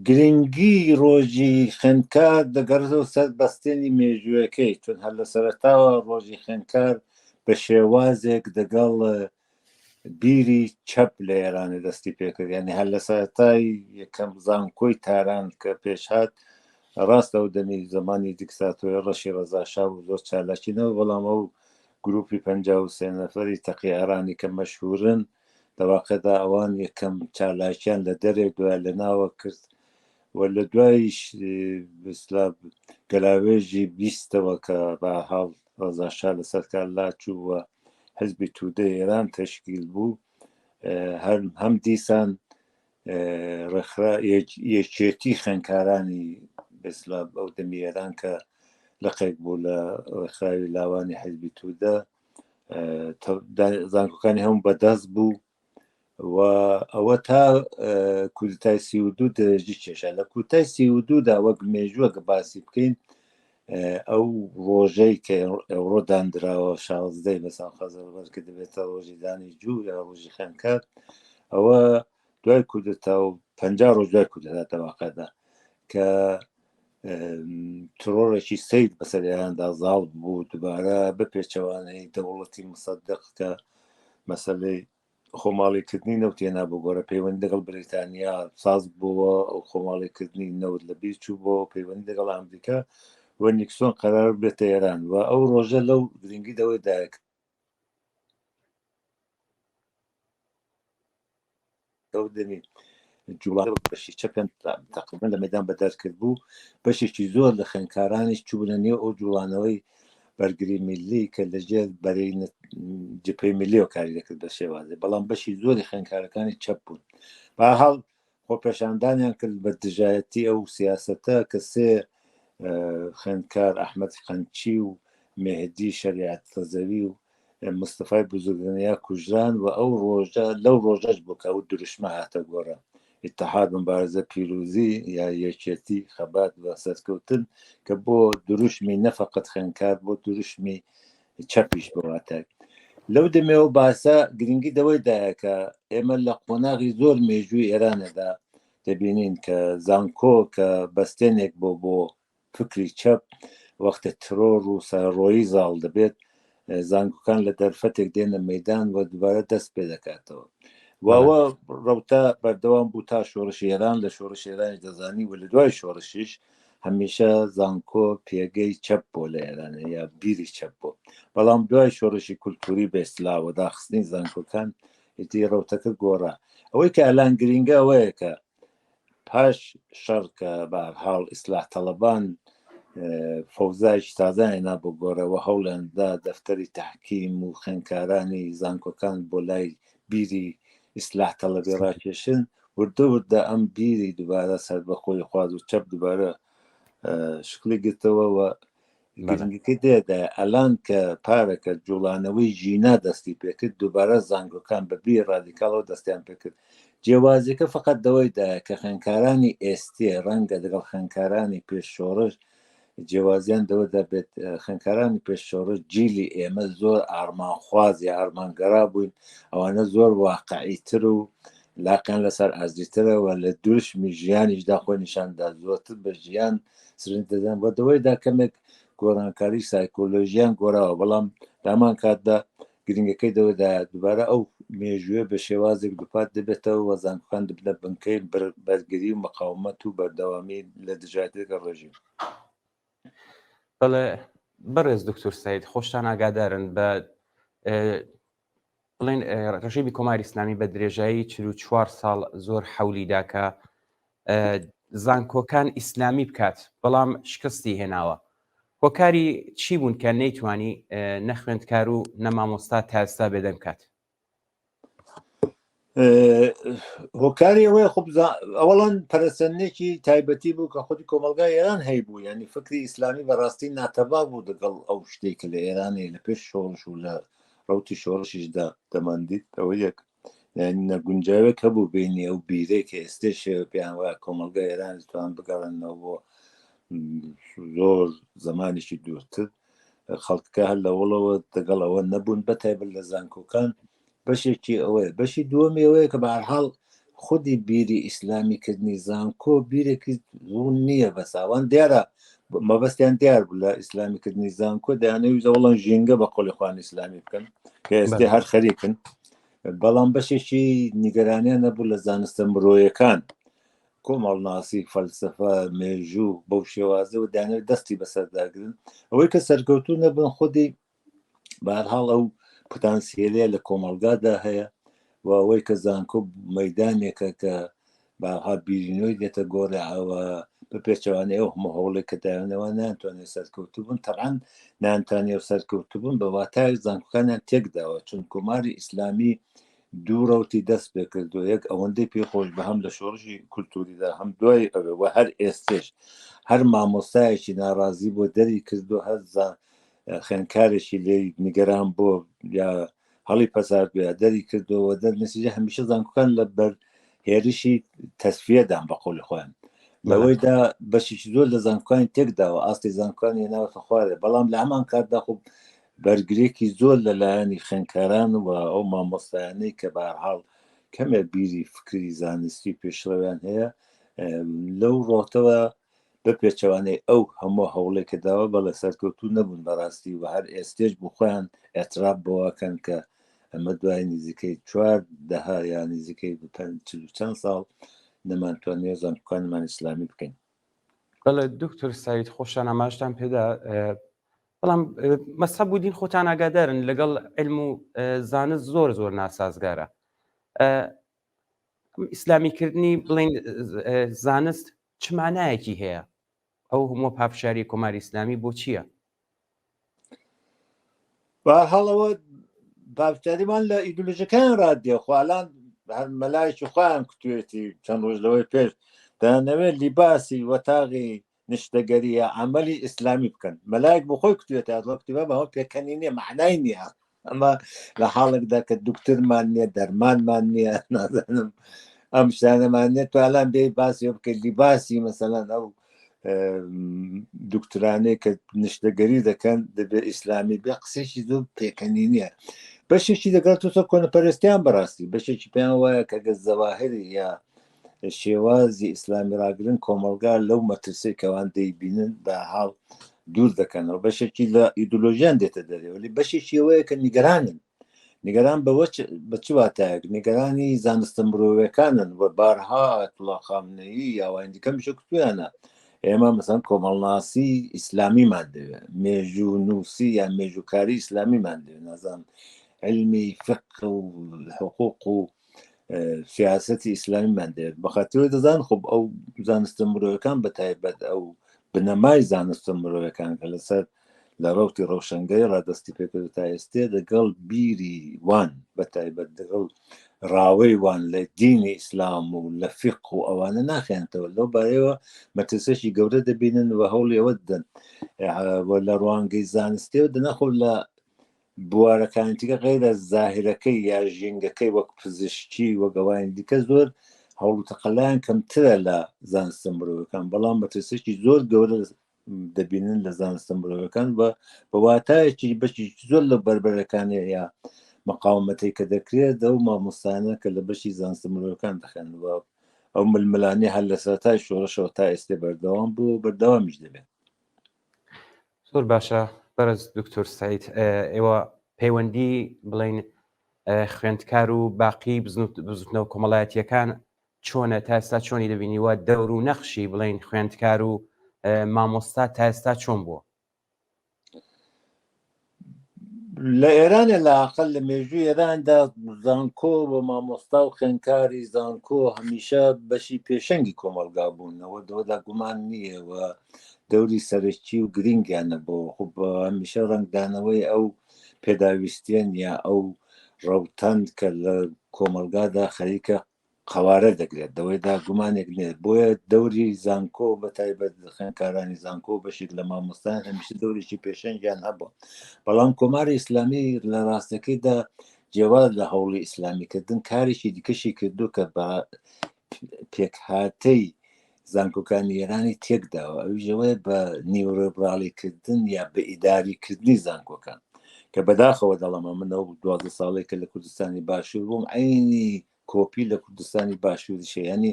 گرنگی ڕۆژی خوێندکار دەگەڕێتەوە سەر بەستێنی مێژووەکەی چون هەر لە سەرەتاوە ڕۆژی خوێندکار بە شێوازێک دەگەڵ بیری چەپ لە ئێرانە دەستی پێکرد یعنی هەر لە سەرەتای یەکەم زانکۆی تاران کە پێشهات ڕاستە ئەو دەمی زمانی دیکتاتۆری ڕەشی ڕەزاشا و زۆر چالاکی نەبوو بەڵام ئەو گروپی 53 نەفەری تەقی ئارانی کە مەشهورن لە واقعدا ئەوان یەکەم چالاکیان لە دەرێ دوای لە ناوە کرد و لە دوایش بسلا گەلاوێژی بیستەوە کە بە حاڵ ڕەزا شا لەسەر کار لاچوو و حزبی تودە ئێران تەشکیل بوو هەر هەم دیسان ڕێکخرا یەکێتی خوێندکارانی بەسلا ئەو دەمی ئێران کە لقێک بوو لە ڕێکخراوی لاوانی حزبی توودە زانکۆکانی هەموو بەدەست بوو و ئەوە تا کودتای 32 درێژی کێشا. لە کودتای 32 دا وەک مێژووە کە باسی بکەین، ئەو ڕۆژەی کە ئەوڕۆ داندراوە شازدەی بەسان خەزەڵبەر کە دەبێتە ڕۆژی دانی جوو یا ڕۆژی خوێندکار، ئەوە دوای کودتا و 50 ڕۆژ دوای کودتا دەواقعدا کە ترۆڕێکی سید بەسەر ئێراندا زاڵ بوو، دووبارە بە پێچەوانەی دەوڵەتی مسەدق کە مەسەلەی خۆماڵیکردنی نەوت هێنا بۆ گۆڕە، پەیوەندی لەگەڵ بریتانیا ساز بووە، ئەو خۆماڵیکردنی نەوت لە بیر چوو بۆ پەیوەندی لەگەڵ ئەمریکا و نیکسۆن قەرار بێتە ئێران و ئەو ڕۆژە لەو گرنگی دەوەی دایک ئەو دەمی جوڵانەوە بەشی چەپیان تەقریبەن لە مەدان بەدەر کرد بوو. بەشێکی زۆر لە خوێندکارانیش چووبنە نێو ئەو جوڵانەوەی بەرگری میللی کە لەژێر بەرەی جپەی میللیەوە کاری دەکرد بە شێوازێ، بەڵام بەشی زۆری خوێندکارەکانی چەپ بوون. بەهەرحاڵ خۆپێشاندانیان کرد بە دژایەتی ئەو سیاسەتە کە سێ خوێندکار ئەحمەد قەنچی و مێهدی شەریعەت ڕەزەوی و مستەفای بزرگنیا کوژران و ئەو ڕۆژە لەو ڕۆژەش بوو کە ئەو دروشمە هاتە گۆڕە اتحاد مبارزە پیروزی یا یەکێتی خەبات و سەرکەوتن، کە بۆ دروشمی نەفەقەت خوێندکار بۆ دروشمی چەپیش بەواتای لەو دەمەوە باسە گرنگی دەوەی دایە کە ئێمە لە قۆناغی زۆر مێژووی ئێرانەدا دەبینین کە زانکۆ کە بەستێنێک بۆ بۆ فکری چەپ وەختە ترۆر و سەرەڕۆیی زاڵ دەبێت، زانکۆکان لە دەرفەتێک دێنە مەدان و دووبارە دەست پێ دەکاتەوە. واوە ڕەوتە بەردەوام بوو تا شۆڕشی ئێران. لە شۆڕشی ئێرانی دەزانی و لە دوای شۆڕشیش هەمیشە زانکۆ پێگەی چەپ بۆ لە ئێرانە یا بیری چەپ بوو، بەڵام دوای شۆڕشی کولتوری بە ئیسلاوە داخستنی زانکۆکان ئیدی ڕەوتەکە گۆڕا. ئەوەی کە ئەلان گرینگە ئەوەیە کە پاش شەڕ کە بەهەرحاڵ ئیسلاح تەڵەبان فەوزایەکی تازەیان هێنا بۆ گۆڕەوە، هەوڵیان دا دەفتەری تەحکیم و خوێندکارانی زانکۆکان بۆ لای بیری ئیسلاح تەڵەبی ڕاکێشن. وردە وردە ئەم بیری دووبارە سەربەخۆی خواز و چەپ دووبارە شکلی گرتەوە و گرنگەکەی دێدایە ئەلان کە پارەکە جوڵانەوەی ژینا دەستی پێکرد، دووبارە زانکۆکان بە بیر ڕادیکاڵەوە دەستیان پێکرد. جیاوازیەکە فقط دەوەیدایە کە خوێندکارانی ئێستێ ڕەنگە لەگەڵ خوێندکارانی پێش شۆڕش جیاوازیان دەوەدا بێت. خوێندکارانی پێش شۆڕش جیلی ئێمە زۆر ئارمانخواز یا ئارمانگەرا بووین، ئەوانە زۆر واقعی تر و لاقیان لەسەر ئازیترە و لە دروشمی ژیانیشدا خۆی نیشاندا زۆرتر بە ژیان سرنج دەدەن بە دەوەیدا کەمێک گۆڕانکاری سایکۆلۆژیان گۆراوە. بەڵام لامان کاتدا گرنگەکەی دەوەدا دووبارە ئەو مێژووە بە شێوازێک دووپات دەبێتەوە و زانکۆکان دەبنە بنکەی بەرگری و مقاومەت و بەردەوامی لە دژایەتی لەگەڵ ڕێژیم. بەڵێ بەڕێز دکتۆر سید، خۆشتان ئاگادارن بە بڵێن ڕژیمی کۆماری ئیسلامی بە درێژایی 44 ساڵ زۆر حەولی دا کە زانکۆکان ئیسلامی بکات، بەڵام شکستی هێناوە. هۆکاری چی بوون کە نەیتوانی نە خوێندکار و نە مامۆستا تا ئێستا بێدەنگ بکات؟ هۆکاری ئەوەیە خب ئەوەڵەن پەرەسەندنێکی تایبەتی بوو کە خودی کۆمەلگای ئێران هەیبوو، یعنی فکری ئیسلامی بەڕاستی ناتەبا بوو دەگەڵ ئەو شتێک کە لە ئێرانی لە پێش شۆڕش و لە ڕوتی شۆڕشیشدا دەماندیت. ئەوە یەک یعنی نەگونجاوێک هەبوو بینی ئەو بیرەی کە ئێستێ شێوە پێیان وایە کۆمەلگای ئێران توان بگەڕێنەوە بۆ زۆر زمانێکی دوورتر. خەڵکەکە هەر لەوەڵەوە دەگەڵ ئەوە نەبوون، بەتایبەت لە زانکۆکان. بەشێکی ئەوەیە. بەشی دووەمی ئەوەیە کە بەهەرحاڵ خودی بیری ئیسلامی کردنی زانکۆ بیرێکی ڕوون نییە. بەس ئەوان دیارە مەبەستیان دیار بوو لە ئیسلامی کردنی زانکۆ، دەیانەویست ئەوڵەن ژینگە بە قۆلی خوان ئیسلامی بکەن کە ئێستێ هەر خەریکن، بەڵام بەشێکی نیگەرانیان نەبوو لە زانستە مرۆیەکان، کۆمەڵناسی، فەلسەفە، مێژوو بەو شێوازە و دانەوێت دەستی بەسەرداگرن. ئەوەی کە سەرکەوتوو نەبن خودی بەهەرحاڵ ئەو پتانسیلەیە لە کۆمەڵگادا هەیە و ئەوەی کە زانکۆ مەدانێکە کە بەهەرحاڵ بیرینەوەی دێتە گۆڕێ، ئەوە بە پێچەوانەی ئەو هەموو هەوڵێک کە دایانەوە نانتوانێت سەرکەوتوو بوون. تەبعەن نانتوانێت سەرکەوتوو بوون بە واتای زانکۆکانیان تێکداوە، چون کۆماری ئیسلامی دوو ڕەوتی دەست پێ کردو یەک ئەوەندەی پێ خۆش بە هەم لە شۆڕشی کولتوریدا هەم دوای ئەوێ و هەر ئێستێش هەر مامۆستایەکی ناڕازی بۆ دەری کردو هەر خوێندکارێکی لێ نیگەران بۆ یا هەڵی پەساردوە یا دەری کردەوە دەر نەتیجە هەمیشە زانکۆکان لە بەر هێرشی تەسفیەدان بە قەولی خۆیان لەوەیدا بەشێکی زۆر لە زانکۆکانی تێکداوە ئاستی زانکۆکانی هێناوەتە خوارێ بەڵام لە هەمان کاتدا خۆ بەرگرێکی زۆر لە لایەنی خوێندکاران و ئەو مامۆستایانەی کە بەهەرحاڵ کەمێک بیری فکری زانستی و پێشڕەویان هەیە لەو ڕۆتەوە بە پێچەوانەی ئەو هەموو هەوڵێک کە داوە بەڵێ سەرکەوتوو نەبوون بەڕاستی و هەر ئێستێش بۆ خۆیان ئێتراف بەوەکەن کە ئەمە دوای نزیکەی چوار دەها یا نزیکەی چل و چەند ساڵ نەمانتوانیوە زانکۆکانمان ئیسلامی بکەین. بەڵێ دکتۆر سەعید خۆشتان ئاماژتان پێدا بەڵام مەسەب و دین خۆتان ئاگادارن لەگەڵ علم و زانست زۆر زۆر ناسازگارە ئیسلامیکردنی بڵین زانست چ مانایەکی هەیە ئەو هەموو پافشاری کۆماری ئیسلامی بۆ چییە؟ بەهەڵەوە پافشاریمان لە ئیدۆلۆژەکان ڕادێ خوالان هەر مەلایکی خۆیان کوتوێتی چەند ڕۆژ لەوەی پێش دەیانەوێت لیباسی وەتاغی نشتەگەری یا عملی ئیسلامی بکەن مەلایک بۆ خۆی کوتوێتە ئەڵێ کتێبە بەوە پێکەنی نییە معنای نییە ئەمە لە حاڵێکدا کە دکترمان نییە دەرمانمان نییە نازانم ئەم شتانەمان نییە توالان بێ باسی بکە لیباسی مەسەلەن ئەو دکترانەی کە نشتەگەری دەکەن دەبێت ئیسلامی بێ قسێکی زۆر پێکەنی نییە بەشێکی دەگەڵ تۆ کۆنەپەرستیان بەڕاستی بەشێکی پێیان وایە کە گەز زەواهری یا شێوازی ئیسلامی ڕاگرن کۆمەڵگا لەو مەترسەی کەوان دەیبینن بە حاڵ دوور دەکەنەوە بەشێکی لە ئیدۆلۆژیان دێتە دەرێ وەلی بەشێکی ئەوەیە کە نیگەرانن نیگەران بەوە بە چ واتایەک نیگەرانی زانستە مرۆڤەکانن و بارها ئایەتوڵا خامنەیی یا ئەوانی دیکە میشە کوتویانە ئێمە مەسەن کۆمەڵناسی ئیسلامیمان دەوێت مێژوو نووسی یان مێژووکاری ئیسلامیمان دەوێت نازان علمی فقه و حقوق و سیاسەتی ئیسلامیمان دەوێت بەخاترەوەی دەزان خۆ ئەو زانستە مرۆیەکان بە تایبەت ئەو بنەمای زانستە مرۆیەکان کە لەسەر لە ڕەوتی ڕەوشەنگەری ڕادەستی پێکرد تا ئێستێ دەگەڵ بیری وان بە تایبەت دەگەڵ ڕاوەی وان لە دینی ئیسلام و لە فیق و ئەوانە ناخێنتەوە لەو بارەیەوە مەترسێکی گەورە دەبینن و هەوڵی ئەوە دەدەن لە ڕوانگەی زانستیەوە دەناخۆ لە بوارەکانی دیکە غەیرە زاهرەکەی یا ژینگەکەی وەک پزیشکی وەک ئەوانی دیکە زۆر هەوڵ و تەقەلایان کەمترە لە زانستە مرۆڤەکان بەڵام مەترسێکی زۆر گەورە دەبینن لە زانستە مرۆڤەکان بە بە واتایەکی بەشی زۆر لە بەربەرەکانی یا مقاومەتەی کە دەکرێت ئەو مامۆستانە کە لە بەشی زانستە مرۆڤەکان دەخێن و ئەو ململانێ هەر لە سەرەتای شۆڕشەوە تا ئێستێ بەردەوام بوو بەردەوامیش دەبێت. زۆر باشە بەرز دکتۆر سعید ئێوە پەیوەندی بڵین خوێندکار و باقی بزوتنەوە کۆمەڵایەتیەکان چۆنە تا ئێستا چۆنی دەبینیوە دەور و نەخشی بڵین خوێندکار و مامۆستا تا ئێستا چۆن بووە؟ لە ئێرانە لە ئاقل لە مێژووی ئێراندا زانکۆ و مامۆستا و خوێندکاری زانکۆ هەمیشە بەشی پێشەنگی کۆمەڵگا بوونەوە دەوەدا گومان نییە و دەوری سەرەکی و گرنگیانە بۆ خۆ هەمیشە ڕەنگدانەوەی ئەو پێداویستیەن یا ئەو ڕەوتەن کە لە کۆمەڵگادا خەریکە قەوارە دەگرێت دەوەیدا گومانێک نییە بۆیە دەوری زانکۆ بە تایبەت خوێندکارانی زانکۆ بەشێک لە مامۆستایان هەمیشە دەورێکی پێشەنگیان هەبوو بەڵام کۆماری ئیسلامی لە ڕاستەکەیدا جیاواز لە هەوڵی ئیسلامیکردن کارێکی دیکەشی کردو کە بە پێکهاتەی زانکۆکانی ئێرانی تێکداوە ئەویش ئەوەیە بە نیولیبراڵیکردن یا بە ئیداریکردنی زانکۆکان کە بەداخەوە دەڵێم من ئەو 12 ساڵێک کە لە کوردستانی باشوور بووم عینی کۆپی لە کوردستانی باشووریش هەیە یعنی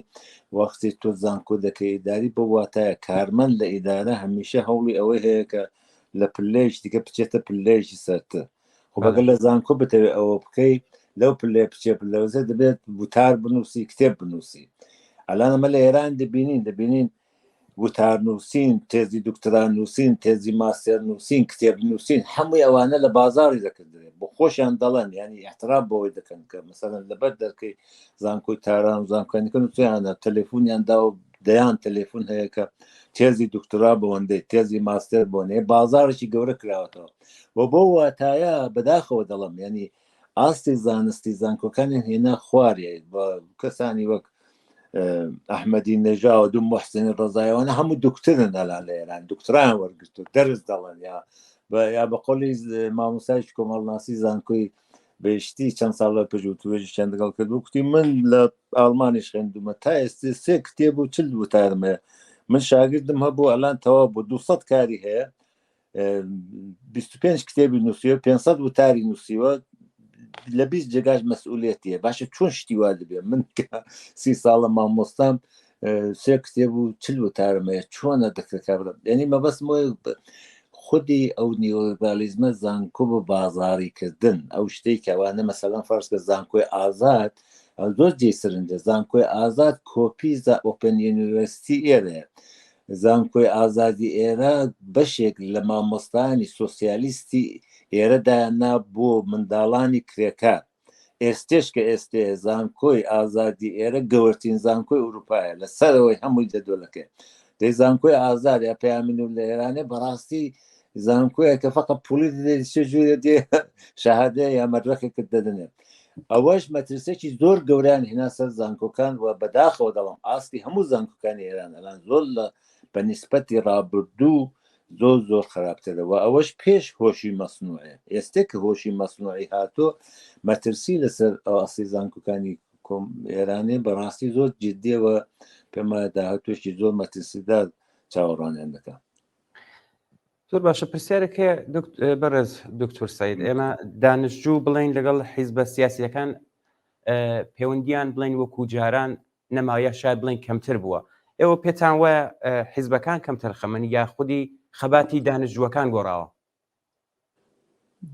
وەختی تۆ زانکۆ دەکەی ئیداری بۆ واتایە کارمەند لە ئیدارە هەمیشە هەوڵی ئەوەی هەیە کە لە پلەیەکی دیکە بچێتە پلەیەکی سەرتر خۆ بەگەر لە زانکۆ بتەوێت ئەوە بکەی لەو پلەیە بچێ پلەوەزە دەبێت وتار بنووسی کتێب بنووسی ئەلان ئەمە لە ئێران دەبینین دەبینین وتار نووسین تێزی دکترا نووسین تێزی ماستێر نووسین کتێب نووسین هەمووی ئەوانە لە بازاری دەکردرێت بۆ خۆشیان دەڵێن ینی احتراب بۆی دەکەن کە مەسەلەن لەبەر دەرکەی زانکۆی تاران و زانکۆکانی نووسیانە تەلەفۆنیان دا و دەیان تەلەفۆن هەیە کە تێزی دکتۆرا بۆندەی تێزی ماستێر بۆنێ بازارێکی گەورە کراوەتەوە و بۆ واتایە بەداخەوە دەڵم ینی ئاستی زانستی زانکۆکانیان هێنا خوارێ بە کەسانی وەک ئەحمەدی نەژاد و محسنی ڕەزایەوانە هەموو دکترن ئەلان لە ئێران دکتران وەرگرتو دەرس دەڵێن یا یا بە قۆلی مامۆستایش کۆمەڵناسی زانکۆی بەشتی چەند ساڵ لە پێش وتوێژی چەند لەگەڵ کرد و کوتی من لە ئاڵمانیش خوێندومە تا ئێستێ سێ کتێب و چل وتارم هەیە من شاگردم هەبوو ئەلان تەواو بۆ 200 کاری هەیە 25 کتێبی نووسیوە 500 وتاری نووسیوە لە 20 جێگاش مەسئولێتیە باشە چۆن شتی وا دەبێ من کە سی ساڵە مامۆستام سێ کتێب و چل وتارم هەیە چۆنە دەکرێت کابرا یعنی مەبەستم وایە خودی ئەو نیۆلیبرالیزمە زانکۆ بە بازاڕی کردن ئەو شتەی کە ئەوانە مەسەلەن فەرز کە زانکۆی ئازاد زۆر جێی سرنجە زانکۆی ئازاد کۆپی open university ئێرەیە زانکۆی ئازادی ئێرە بەشێک لە مامۆستایانی سۆسیالیستی ئێرە دایاننا بۆ منداڵانی کرێکار ئێستێش کە ئێستێ زانکۆی ئازادی ئێرە گەورترین زانکۆی ئوروپایە لە سەرەوەی هەمووی جەدۆلەکەی دەی زانکۆی ئازاد یا پەیامی نور لە ئێرانێ بەڕاستی زانکۆیە کە فقط پولی دەدەیت چه ژوورێ دێ شەهادە یا مەدرەکێکت دەدەنێ ئەوەش مەترسێکی زۆر گەوریان هینا سەر زانکۆکان و بەداخەوە دەڵم ئاستی هەموو زانکۆکانی ئێران ئەلان زۆر لە بە نیسبەتی ڕابردوو زۆر زۆر خراپترە و ئەوەش پێش هۆشی مەسنوعێ ئێستێ کە هۆشی مەسنوعی هاتۆ مەترسی لەسەر ئاستی زانکۆکانی ئێرانێ بەڕاستی زۆر جدیەوە پێم وایە داهاتوێکی زۆر مەترسیدار چاوەڕوانیان دەکا. زۆر باشە پرسیارێک هەیە بەڕێز دکتۆر سعید ئێمە دانشجوو بڵین لەگەڵ حیزبە سیاسیەکان پەیوەندیان بڵین وەکو جاران نەما یا شاید بڵین کەمتر بووە ئێوە پێتان وایە حیزبەکان کەمتەرخەمن یا خودی خەباتی دانشجووەکان گۆڕاوە؟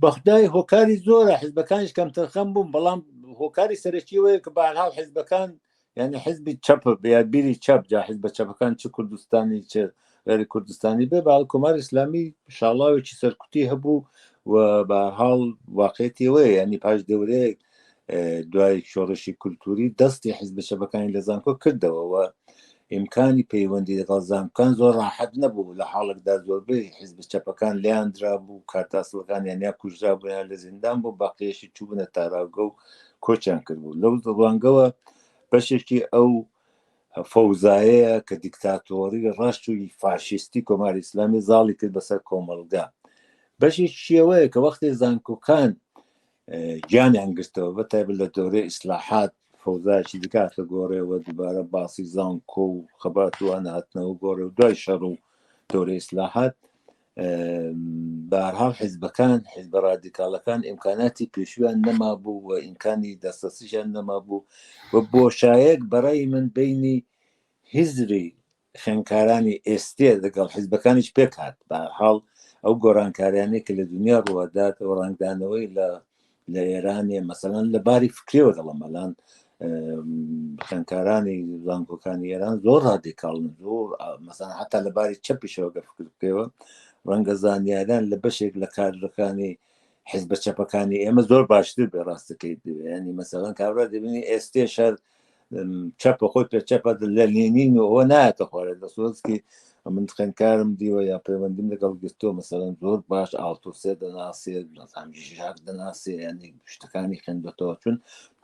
بەخدای هۆکاری زۆرە حزبەکانیش کەمتەرخەم بوون بەڵام هۆکاری سەرەکی وەیە کە بەهەرحاڵ حزبەکان یعنی حزبی چەپ یا بیری چەپ جا حزبە چەپەکان چ کوردستانی چ غێری کوردستانی بێ بەڵ کۆماری ئیسلامی شاڵاوێکی سەرکوتی هەبوو و بەهەرحاڵ واقعەتی وەیە یعنی پاش دەورەیەک دوای شۆڕشی کولتوری دەستی حیزبە چەپەکانی لە زانکۆ کردەوە و ئیمکانی پەیوەندی لەگەڵ زانکۆکان زۆر ڕاحەت نەبوو لە حاڵێکدا زۆربەی حیزبە چەپەکان لێیان درابوو کارتاسڵەکانیان یا کوژرابوون یان لە زیندان بوو باقیەشی چووبنە تاراوگە و کۆچیان کردبوو لەو ڕوانگەوە بەشێکی ئەو فەوزایەیە کە دیکتاتۆری ڕەش و فاشیستی کۆماری ئیسلامی زاڵی کرد بەسەر کۆمەڵگا بەشێکی ئەوەیە کە وەختی زانکۆکان گیانیان گرتەوە بە تایبەت لە دەورەی ئیسلاحات فەوزایەکی دیکە هاتە گۆڕێەوە دووبارە باسی زانکۆ و خەبات و ئەوانە هاتنەوە گۆڕێ و دوای شەڕ و دەورەی ئیسلاحات بەهەرحاڵ حیزبەکان حیزبە ڕادیکاڵەکان ئیمکاناتی پێشویان نەمابوو و ئیمکانی دەستەسیشیان نەمابوو و بۆشایەک بەڕای من بینی هزری خوێندکارانی ئێستێ لەگەڵ حیزبەکانیش پێکهات. بەهەرحاڵ ئەو گۆڕانکاریانەی کە لە دنیا ڕووەدات و ڕەنگدانەوەی لە لە ئێرانێ مەسەلەن لە باری فکریەوە دەڵێم ئەلان خوێندکارانی زانکۆکانی ئێران زۆر ڕادیکاڵن زۆر مەسەلەن حتا لە باری چەپیشەوە گەر فکر بکەیەوە ڕەنگە زانیاران لە بەشێک لە کادرەکانی حزبە چەپەکانی ئێمە زۆر باشتر بێ ڕاستەکەی ینی مەسەلەن کابرا دەبینی ئێستێ شەر چەپە خۆی پێ چەپە لە لێنین و ئەوە نایەتە خوارێ دەسۆزکی من خوێندکارم دیوە یا پەیوەندیم لەگەڵ گرتووە مەسەلەن زۆر باش ئاڵتوسێ دەناسێ نازانم ژاک دەناسێ یعنی شتەکانی خوێندوەتەوە چون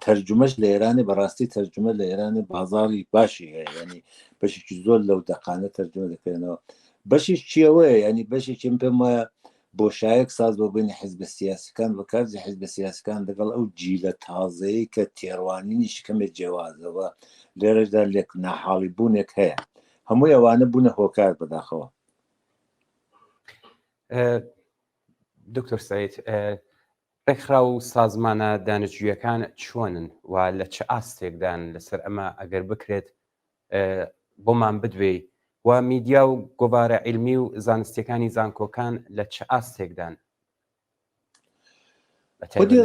تەرجمەش لە ئێرانی بەڕاستی تەرجمە لە ئێرانی بازاڕی باشی هەیە ینی بەشێکی زۆر لەو دەقانە تەرجمە دەکرێنەوە بەشی چیەوەیە ینی بەشێکی پێم وایە بۆشایەک ساز بۆ بینی حیزبە سیاسەکان بە کارجی حیزبە سیاسەکان لەگەڵ ئەو جیلە تازەیە کە تێڕوانینیش کەمێک جیاوازەوە لێرەشدا لێک ناحاڵی بوونێک هەیە هەمووی ئەوانە بوونە هۆکار بەداخەوە. دکتۆر سعید ڕێکخراو و سازمانە دانشجویەکان چۆنن و لە چ ئاستێکدان لەسەر ئەمە ئەگەر بکرێت بۆمان بدوێی و میدیا و گۆڤارە عیلمی و زانستیەکانی زانکۆکان لە چ ئاستێکدان؟ خودی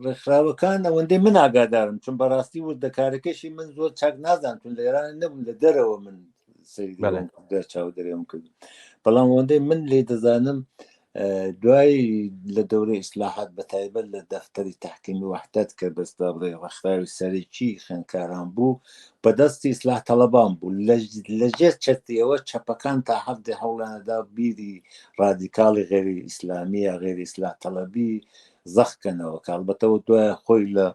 ڕێکخراوەکان ئەوەندەی من ئاگادارم چون بەڕاستی وردەکارەکەشی من زۆر چاک نازان چون لە ئێران نەبووم لە دەرەوە من سەیری چاودێریم کرد بەڵام ئەوەندەی من لێ دەزانم دوای لە دەورەی ئیسلاحات بە تایبەت لە دەفتەری تحکیمی وەحدەت کە بەستا بڵێ ڕێکخراوی سەرەکی خوێندکاران بوو بەدەستی ئیسلاح تەڵەبان بوو لە ژێر چەتریەوە چەپەکان تا حەدێ هەوڵیانەدا بیری ڕادیکاڵی غێری ئیسلامی یا غێری ئیسلاح تەڵەبی زەق کەنەوە کە ئەڵبەتە ئەوە دوای خۆی لە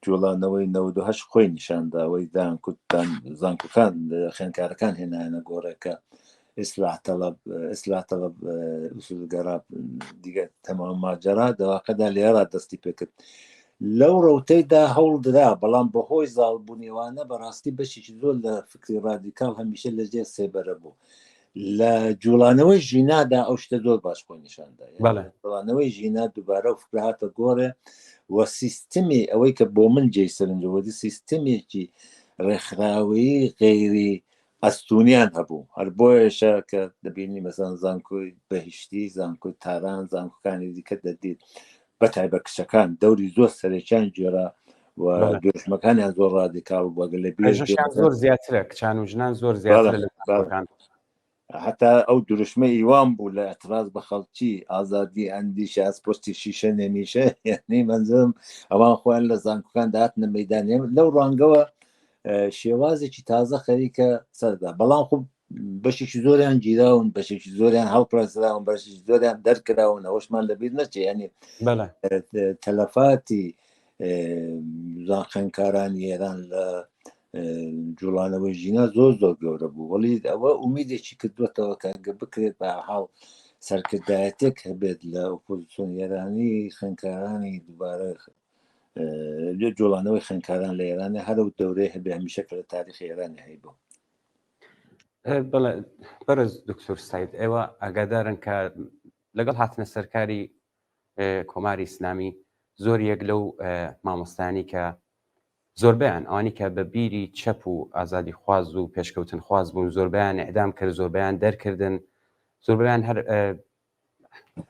جوڵانەوەی 98 خۆی نیشاندا ئەوەی دانکوتان زانکۆکان خوێندکارەکان هێنایانە گۆڕێکە ئیسلاح تەڵەب ئیسلاح تەڵەب ئوسولگەرا دیگە تەمام ماجەرا دەواقەدا لێرا دەستی پێکرد لەو ڕەوتەیدا هەوڵ درا بەڵام بەهۆی زاڵبوونیوانە بەڕاستی بەشێکی زۆر لە فکری ڕادیکاڵ هەمیشە لەژێر سێبەرە بوو لە جوڵانەوەی ژینادا ئەو شتە زۆر باش خۆی نیشاندا جوڵانەوەی ژینا دووبارە و فکرە هاتە گۆڕێ و سیستمی ئەوەی کە بۆ من جێی سەرنجەوەدی سیستمێکی ڕێکخراوەیی غەیری ئەستونیان هەبوو هەر بۆیەشە کە دەبینی مەسەن زانکۆی بەهشتی زانکۆی تاران زانکۆکانی دیکە دەدیت بە تایبە کچەکان دەوری زۆر سەرەکیان گێرا و دروشمەکانیان زۆر ڕادیکاڵ بووە لە زۆر زیاترە کچان و ژنان زۆر زیاترە لە زانکۆکان. حتا ئەو دروشمە ئیوان بوو لە اعتراض بە خەڵکی ئازادی ئەندیشە ئەس پۆستی شیشە نەمیشە یعنی منزم ئەوان خۆیان لە زانکۆکان داهاتنە مەدان لەو ڕوانگەوە شێوازێکی تازە خەریکە سەردا بەڵام خۆ بەشێکی زۆریان گیراون بەشێکی زۆریان هەڵپرسراون بەشێکی زۆریان دەرکراون ئەوەشمان لەبیر نەچێ ینی تەلەفاتی خوێندکارانی ئێران لە جوڵانەوەی ژینا زۆر زۆر گەورە بوو وەڵی ئەوە ئومیدێکی کردوێتەوە کە ئەگە بکرێت بە حاڵ سەرکردایەتێک هەبێت لە ئۆپۆزیسیۆن ئێرانی خوێندکارانی دووبارە لێ جوڵانەوەی خوێندکاران لە ئێرانە هەرە و دەورەی هەبێ هەمیشە کە لە تاریخی ئێرانی هەیبوو بەڵێ بەڕێز دکتۆر سید ئێوە ئاگادارن کە لەگەڵ هاتنە سەرکاری کۆماری ئیسلامی زۆر یەک لەو مامۆستانی کە زۆربیان ئەوانی کە بە بیری چەپ و ئازادی خواز و پێشکەوتن خواز بوون زۆربیان ئەدام کرد زۆربیان دەرکردن زۆربیان هەر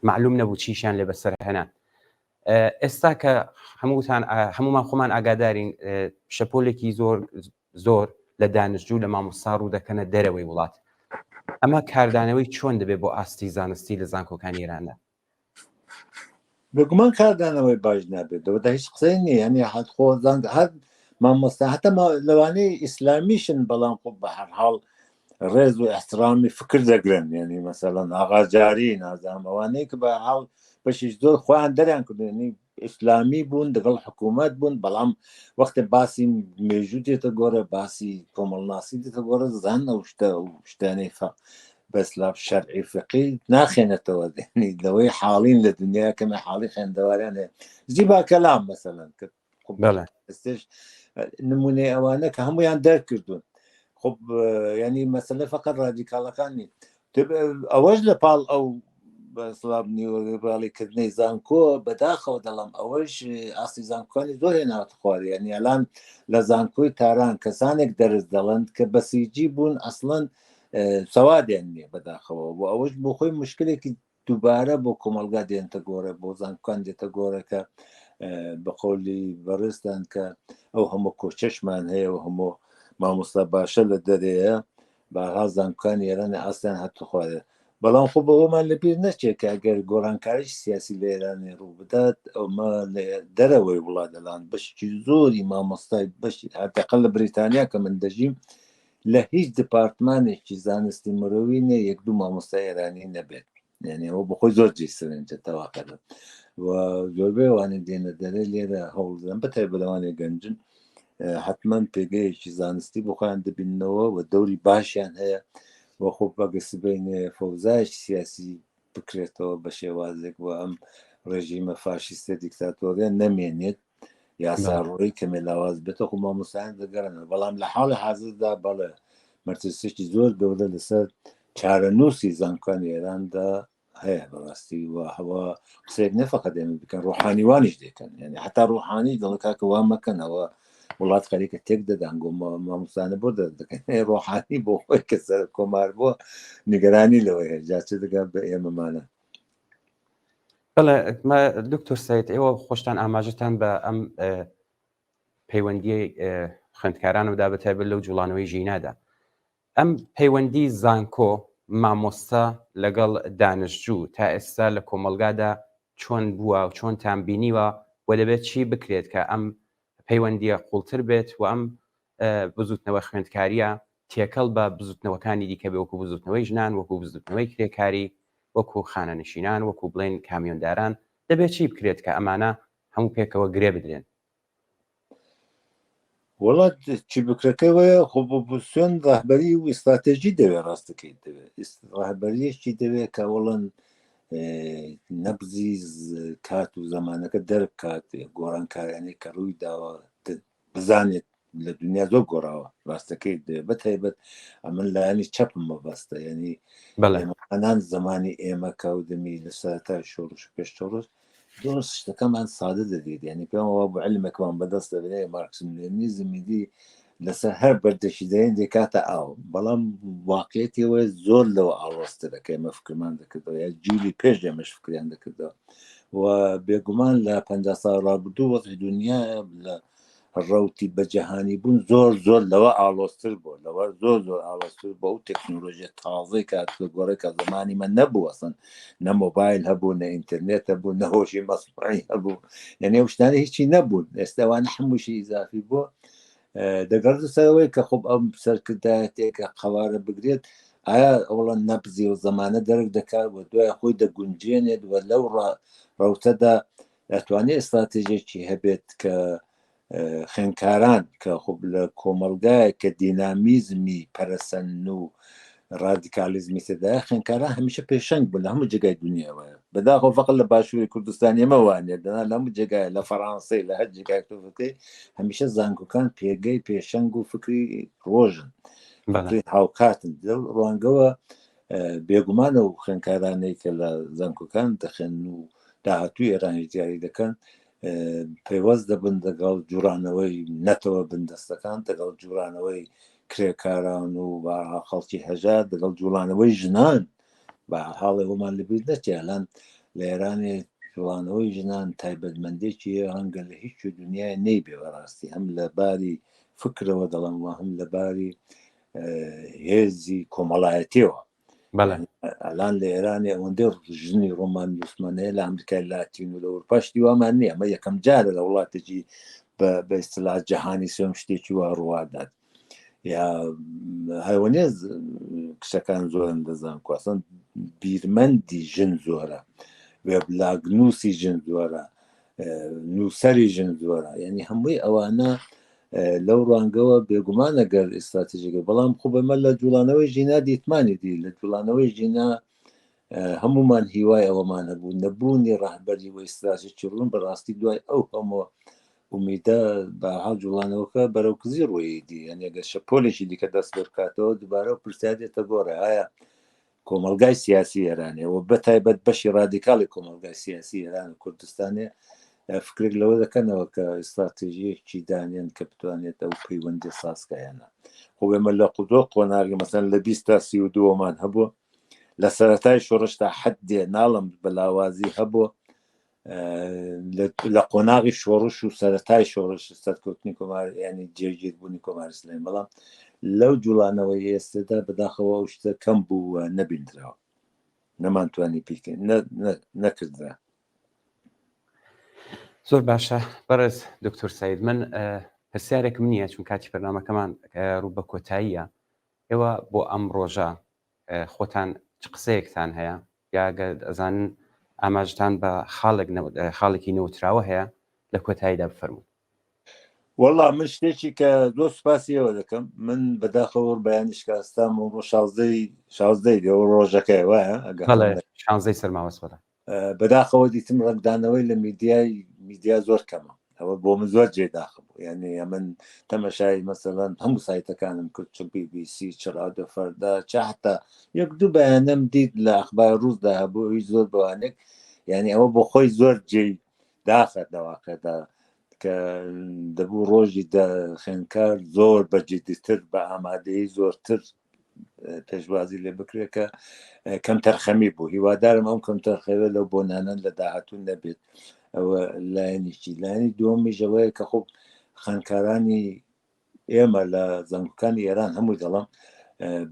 معلوم نەبوو چیشیان لێ بەسەر هێنا ئێستا کە هەمووتان هەمومان خۆمان ئاگادارین شەپۆلێکی زۆر زۆر لە دانشجوو لە مامۆستا ڕوو دەکەنە دەرەوەی وڵات ئەمە کاردانەوەی چۆن دەبێت بۆ ئاستی زانستی لە زانکۆکانی ئێراندا؟ بێگومان کاردانەوەی باش نابێت دەوەدا هیچ قسەی نییە یعنی هەر خۆ زانک هەر مامۆستا هەتا لەوانەیە ئیسلامیشن بەڵام خۆ بە هەر حاڵ ڕێز و احترامی فکر دەگرن یعنی مەسەڵەن ئاغاجاری نازانم ئەوانەی کە بە حاڵ بەشیش زۆر خۆیان دەریان کردن یعنی ئیسلامی بوون دەگەڵ حکوومەت بوون بەڵام وەختێ باسی مێژوو دێتە گۆڕێ باسی کۆمەڵناسی دێتە گۆڕێ زان ئەو شتە ئەو شتانەی فە بەس لا شەرعی فقی ناخێنێتەوە لەوەی حاڵین لە دنیا کەمە حاڵی خوێندەواریان هەیە زیبا کەلام مەسەلەن کە بەڵێ ئێستش نمونەی ئەوانە کە هەمویان دەرکردوون خب ینی مەسلە فقط ڕادیکاڵەکان نین ئەوەش لە پاڵ ئەو بەسڵاب نیوەلیبراڵی کردنەی زانکۆ بەداخەوە دەڵم ئەوەش ئاستی زانکۆکانی زۆر هێناوەتە خوارێ یعنی ئەلان لە زانکۆی تاران کەسانێک دەرس دەڵند کە بەسیجی بوون ئەسڵەن سەوادیان نییە بەداخەوە بۆ ئەوەش بۆ خۆی مشکلێکی دووبارە بۆ کۆمەڵگا دێنتە گۆڕێ بۆ زانکۆکان دێتە گۆڕێ کە بە قەولی بەڕێزتان کە ئەو هەموو کۆچەشمان هەیە و هەموو مامۆستا باشە لە دەرەیە بارها زانکۆکانی ئێران ئاستیان هاتە خوارێ بەڵام خۆ بەوەمان لەبیر نەچێت کە ئەگەر گۆڕانکاریی سیاسی لە ئێرانی ڕوو بدات ئەومە لە دەرەوەی وڵات دەڵان بەشێکی زۆری مامۆستای بەشی هەتەقە لە بریتانیا کە من دەژیم لە هیچ دپارتمانێکی زانستی مرۆوی نە یەک دوو مامۆستای ئێرانی نەبێت یعنی ئەوە بەخۆی زۆر جێی سەرنجە تەواقەرە و زۆربەی ئەوانەی دێنە دەرێ لێرە هەوڵ دەدەن بەتایبەت ئەوانەی گەنجن حتمما پێگەیەکی زانستی بۆ خۆیان دەبیننەوە و دەوری باشیان هەیە و خۆ بەگە سبەینێ فەوزایەکی سیاسی بکرێتەوە بە شێوازێک و ئەم ڕێژیمە فاشیستە دیکتاتۆریە نەمێنێت یاساڕۆی کەمێ لاواز بێتە خۆ مامۆستایان دەگەڕێنەوە بەڵام لە حاڵی حازردا بەڵێ مەترسیەکی زۆر گەورە لەسەر چارەنووسی زانکۆکانی ئێراندا هەیە بەڕاستی و هەوا قسەیەک نەفقە دێمە بکەن ڕۆحانی وانیش دەکەن یعنی حتا ڕۆحانی دەڵێ کاکە وا مەکەنەوە وڵات خەریکە تێک دەدان گۆ مامۆستانە بۆ دەردەکەن ڕۆحانی بۆ خۆی کە سەر کۆمار بووە نیگەرانی لەوەیە جا چ دەگات بە ئێمەمانە بەڵێ دکتۆر سید ئێوە خۆشتان ئاماژەتان بە ئەم پەیوەندی خوێندکاران و دا بەتایبەت لەو جوڵانەوەی ژینادا ئەم پەیوەندی زانکۆ مامۆستا لەگەڵ دانشجوو تا ئێستا لە کۆمەڵگادا چۆن بووە و چۆنتان بینیوە و دەبێت چی بکرێت کە ئەم پەیوەندییە قوڵتر بێت و ئەم بزوتنەوە خوێندکارییە تێکەڵ بە بزوتنەوەکانی دیکە بێ وەکو بزوتنەوەی ژنان، وەکو بزوتنەوەی کرێکاری، وەکو خانەنشینان، وەکو بڵێین کامیۆنداران. دەبێت چی بکرێت کە ئەمانە هەموو پێکەوە گرێ بدرێن؟ وەڵا چی بکرەکەی وەیە خۆ ئۆپۆزیسیۆن ڕەهبەری و ئیستراتێژی دەوێ ڕاستەکەی دەوێت ڕەهبەریەکی دەوێت کە وەڵەن نەبزی کات و زەمانەکە دەربکات گۆڕانکاریانەی کە ڕووی داوە بزانێت لە دنیا زۆر گۆڕاوە ڕاستەکەی دەوێت بە تایبەت ئەمن لایەنی چەپم مەبەستە یعنی ئەنان زمانی ئێمە کە و دەمی لە سەرەتای شۆڕش و پێش شۆڕش زۆر شتەکەمان سادە دەدیت یعنی پێم وا بوو علمێکمان بەدەست دەبێ مارکسم لێنیزم دی لەسەر هەر بەردێکی دەین دەکاتە ئاو بەڵام واقعەتی ئەوەیە زۆر لەوە ئاڵۆزترە کە ئێمە فکرمان دەکردەوە یا جیلی پێش ئێمەش فکریان دەکردەوە و بێگومان لە 50 ساڵ ڕابردوو وەزعی دنیا لە ڕەوتی بە جەهانی بوون زۆر زۆر لەوە ئاڵۆزتر بوو لەوە زۆر زۆر ئاڵۆزتر بۆ ئەو تەکنۆلۆژیە تازەی کات لە گۆڕێ کە زمانی من نەبوو ئەسڵەن نە مۆبایل هەبوو نە ئینتەرنێت هەبوو نە هۆشی مەسنوعی هەبوو یعنی ئەو شتانە هیچی نەبوون ئێستا ئەوانە هەمووشی ئیزافی بووە دەگەڕێتە سەرەوەی کە خۆب ئەم سەرکردایەتێکە قەوارە بگرێت ئایا ئەوڵە نەبزی و زەمانە دەرک دەکات و دوای خۆی دەگونجێنێت و لەو ڕەوتەدا ئەتوانێت ئیستراتێژێکی هەبێت کە خوێندکاران کە خۆ لە کۆمەڵگایە کە دینامیزمی پەرەسەن و ڕادیکالیزمی تێدایە خوێندکاران هەمیشە پێشەنگ بوون لە هەموو جێگای دنیاوە بەداخەوە فقط لە باشووری کوردستان ئێمە وانە دەنا لە هەموو جێگای لە فەڕانسەی لە هەر جێگای تۆ بکەی هەمیشە زانکۆکان پێگەی پێشەنگ و فکری ڕۆژن فکری هاوکاتن لەو ڕوانگەوە بێگومانە و خوێندکارانەی کە لە زانکۆکان دەخێن و داهاتوی ئێرانی دیاری دەکەن پەیوەست دەبن دەگەڵ جوڕانەوەی نەتەوە بندەستەکان دەگەڵ جوڕانەوەی کرێکاران و خەڵکی هەژار دەگەڵ جوڵانەوەی ژنان بە حاڵێ وەمان لەبیر نەچێ ئەلان لە ئێرانێ جوڵانەوەی ژنان تایبەتمەندێکی ڕەنگە لە هیچ دنیای نەیبێ بەڕاستی هەم لە باری فکرەوە دەڵم و هەم لە باری هێزی کۆمەڵایەتیەوە ئەلان لە ئێرانی ئەوەندە ژنی ڕۆمان نووسمانەیە لە ئەمریکای لاتین و لە ئەوروپاش دیوامان نییە ئەمە یەکەم جارە لە وڵاتێکی بە ئیستلا جەهانی سێم شتێکی وا ڕوادات یا هەروەنێ کچەکان زۆرن دەزان کواسن بیرمەندی ژن زۆرە وێبلاگ نووسی ژن زۆرە نووسەری ژن زۆرە یعنی هەمووی ئەوانە لەو ڕوانگەوە بێگومان ئەگەر ئیستراتیژەکە بەڵام خۆ بەمە لە جوڵانەوەی ژینا دیتمانی دی لە جوڵانەوەی ژینا هەمومان هیوای ئەوەمان هەبوو نەبوونی ڕەهبەری و ئیستراتیژی ڕوون بەڕاستی دوای ئەو هەموو ئومیدە بە حاڵ جوڵانەوەکە بەرەو کزی ڕۆیی دی یعنی ئەگەر شەپۆلێکی دیکە دەست پێ بکاتەوە دووبارە و پرسیار دێتە گۆڕێ ئایا کۆمەڵگای سیاسی ئێرانێ و بەتایبەت بەشی ڕادیکاڵی کۆمەڵگای سیاسی ئێران و کوردستانێ فکرێک لەوە دەکەنەوە کە ئیستراتێژیەکی دانێن کە بتوانێت ئەو پەیوەندی سازکایانە خۆ ئێمە لە قودۆ قۆناغی مەسەن لە 20 تا 32مان هەبوو لە سەرەتای شۆڕشتا حدێ ناڵم بە لاوازی هەبوو لە قۆناغی شۆڕش و سەرەتای شۆڕش سەرکەوتنی کۆمار ینی جێگیربوونی کۆمار ئیسلامی بەڵام لەو جوڵانەوەی ئێستەدا بەداخەوە ئەو شتە کەم بوو و نەبیندراوە نەمانتوانی پیکەین نەکردرا. زۆر باشە بەڕێز دکتۆر سعید من پرسیارێکم نییە چون کاتی بەرنامەکەمان ڕوو بە کۆتاییە ئێوە بۆ ئەم ڕۆژە خۆتان چ قسەیەکتان هەیە یا گەر ئەزانن ئاماژتان بە خاڵێک خاڵێکی نەوتراوە هەیە لە کۆتاییدا بفەرموون. وەڵا من شتێکی کە زۆر سوپاسی ئێوە دەکەم من بەداخەوە بەیانی شکاستام و ڕۆ شازدەی شازدەی دێ و ڕۆژەکەی وایە ئەگەر بەڵێ شانزەی سەرماوەز بەڵێ بەداخەوە دیتم ڕەنگدانەوەی لە میدیای میدیا زۆر کەمە ئەوە بۆ من زۆر جێ داخە بوو یعنی ئەمن تەمەشای مەسەلەن هەموو سایتەکانم کرد چ بی بی سی چ ڕادیۆ فەردا چ حتا یەک دوو بەیانم دیت لە ئەخبار ڕووزدا هەبوو هیچ زۆر بەوانێک یعنی ئەوە بۆ خۆی زۆر جێی داخە لەواقعدا کە دەبوو ڕۆژی خوێندکار زۆر بە جدیتر بە ئامادەیی زۆرتر پێشوازی لێ بکرێت کە کەمتەرخەمی بوو هیوادارم ئەم کەمتەرخەوێ لەو بۆنانەن لە داهاتوو نەبێت ئەوە لایەنێکی لایەنی دووەمیش ئەوەیە کە خۆ خوێندکارانی ئێمە لە زانکۆکانی ئێران هەموو دەڵم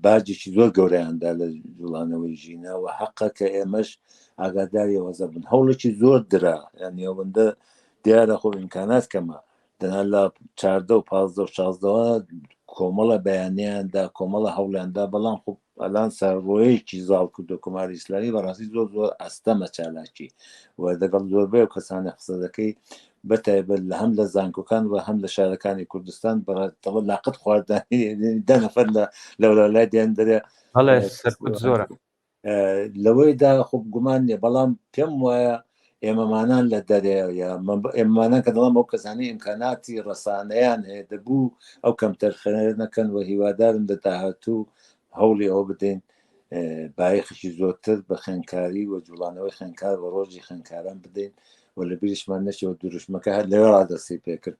باجێکی زۆر گەورەیاندا لە جوڵانەوەی ژینا و حەقە کە ئێمەش ئاگاداری وەزە بن هەوڵێکی زۆر درا یعنی ئەوەندە دیارە خۆ ئیمکانات کەمە دەنا لە چاردە و پازدە و شازدەوە کۆمەڵە بەیانیان دا کۆمەڵە هەوڵیان دا بەڵام خۆ ئەلان سەرڕۆیەکی زاڵ کردو کۆماری ئیسلامی بەڕاستی زۆر زۆر ئەستەمە چالاکی و دەگەڵ زۆربەی ئەو کەسانە قسە دەکەی بەتایبەت لە هەم لە زانکۆکان و هەم لە شارەکانی کوردستان بەڕێتەوە لاقت خواردانی دە نەفەر لە لەولای دێن دەرێ بەڵێ سەرکوت زۆرە. لەوەیدا خۆ گومان نییە بەڵام پێم وایە ئێمەمانان لە دەرێ یا ئێمەمانان کە دەڵام ئەو کەسانی ئیمکاناتی ڕەسانەیان هەیە دەبوو ئەو کەمتەرخەنە نەکەن و هیوادارم لە داهاتوو هەوڵی ئەوە بدەین بایەخێکی زۆرتر بە خوێندکاری و جوڵانەوەی خوێندکار و ڕۆژی خوێندکاران بدەین و لە بیریشمان نەچێەوە دروشمەکە هەر لەوێ ڕادەستی پێکرد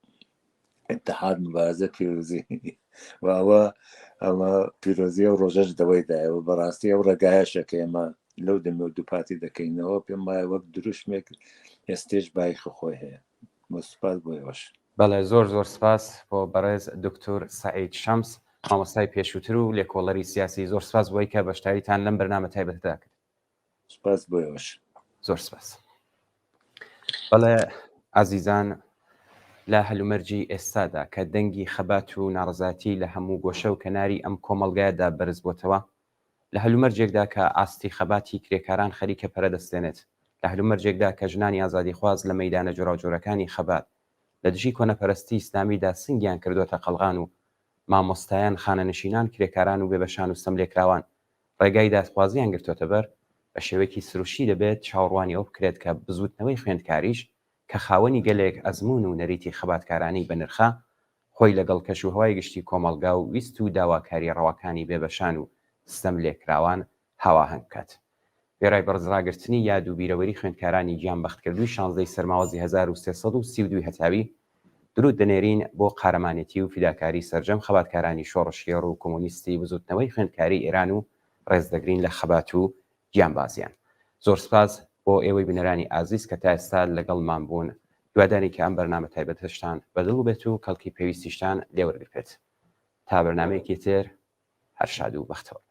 اتحاد مبارزە پیرۆزی و ئەوە ئەمە پیرۆزی ئەو ڕۆژەش دەوەیدایە و بەڕاستی ئەو ڕێگایەشە کە ئێمە لەو دەمێ و دووپاتی دەکەینەوە پێم وایە وەک دروشمێک ئێستێش بایخی خۆی هەیە و سوپاس بۆ ئێوەش. بەڵێ زۆر زۆر سپاس بۆ بەڕێز دوکتور سەعید شەمس مامۆستای پێشووتر و لێکۆڵەری سیاسی زۆر سپاس بۆی کە بەشداریتان لەم بەرنامە تایبەتەدا کرد. سپاس بۆ ئێوەش. زۆر سپاس. بەڵێ ئازیزان لە هەلومەرجی ئێستادا کە دەنگی خەبات و ناڕەزایەتی لە هەموو گۆشە و کەناری ئەم کۆمەڵگایەدا بەرز بۆتەوە، لە هەلومەرجێکدا کە ئاستی خەباتی کرێکاران خەریکە پەرە دەستێنێت، لە هەلومەرجێکدا کە ژنانی ئازادیخواز لە مەیدانە جۆراوجۆرەکانی خەبات لە دژی کۆنەپەرستی ئیسلامیدا سنگیان کردۆتە قەڵغان و مامۆستایان، خانەنشینان، کرێکاران و بێبەشان و ستەملێکراوان ڕێگای دادخوازییان گرتۆتە بەر، بە شێوەیەکی سروشتی دەبێت چاوەڕوانی ئەوە بکرێت کە بزووتنەوەی خوێندکاریش کە خاوەنی گەلێک ئەزموون و نەریتی خەباتکارانەی بەنرخە، خۆی لەگەڵ کەشوهەوای گشتی کۆمەڵگا و ویست و داواکارییە ڕەواکانی بێبەشان و ستەملێکراوان هاواهەنگ بکات. وێڕای بەرزڕاگرتنی یاد و بیرەوەری خوێندکارانی گیانبەختکردووی شانزدەی سەرماوەزی 1332 هەتاوی، دروود دەنێرین بۆ قارەمانێتی و فیداکاری سەرجەم خەباتکارانی شۆڕشگێڕ و کۆمۆنیستی بزووتنەوەی خوێندکاریی ئێران و ڕێزدەگرین لە خەبات و گیانبازیان. زۆر سپاس بۆ ئێوەی بینەرانی ئازیز کە تا ئێستا لەگەڵمان بوون. هیوادارین کە ئەم بەرنامە تایبەتەشتان بە دڵ بووبێت و کەڵکی پێویستیشتان لێ وەرگرتبێت. تا بەرنامەیەکی تر هەر شاد و بەختەوەر.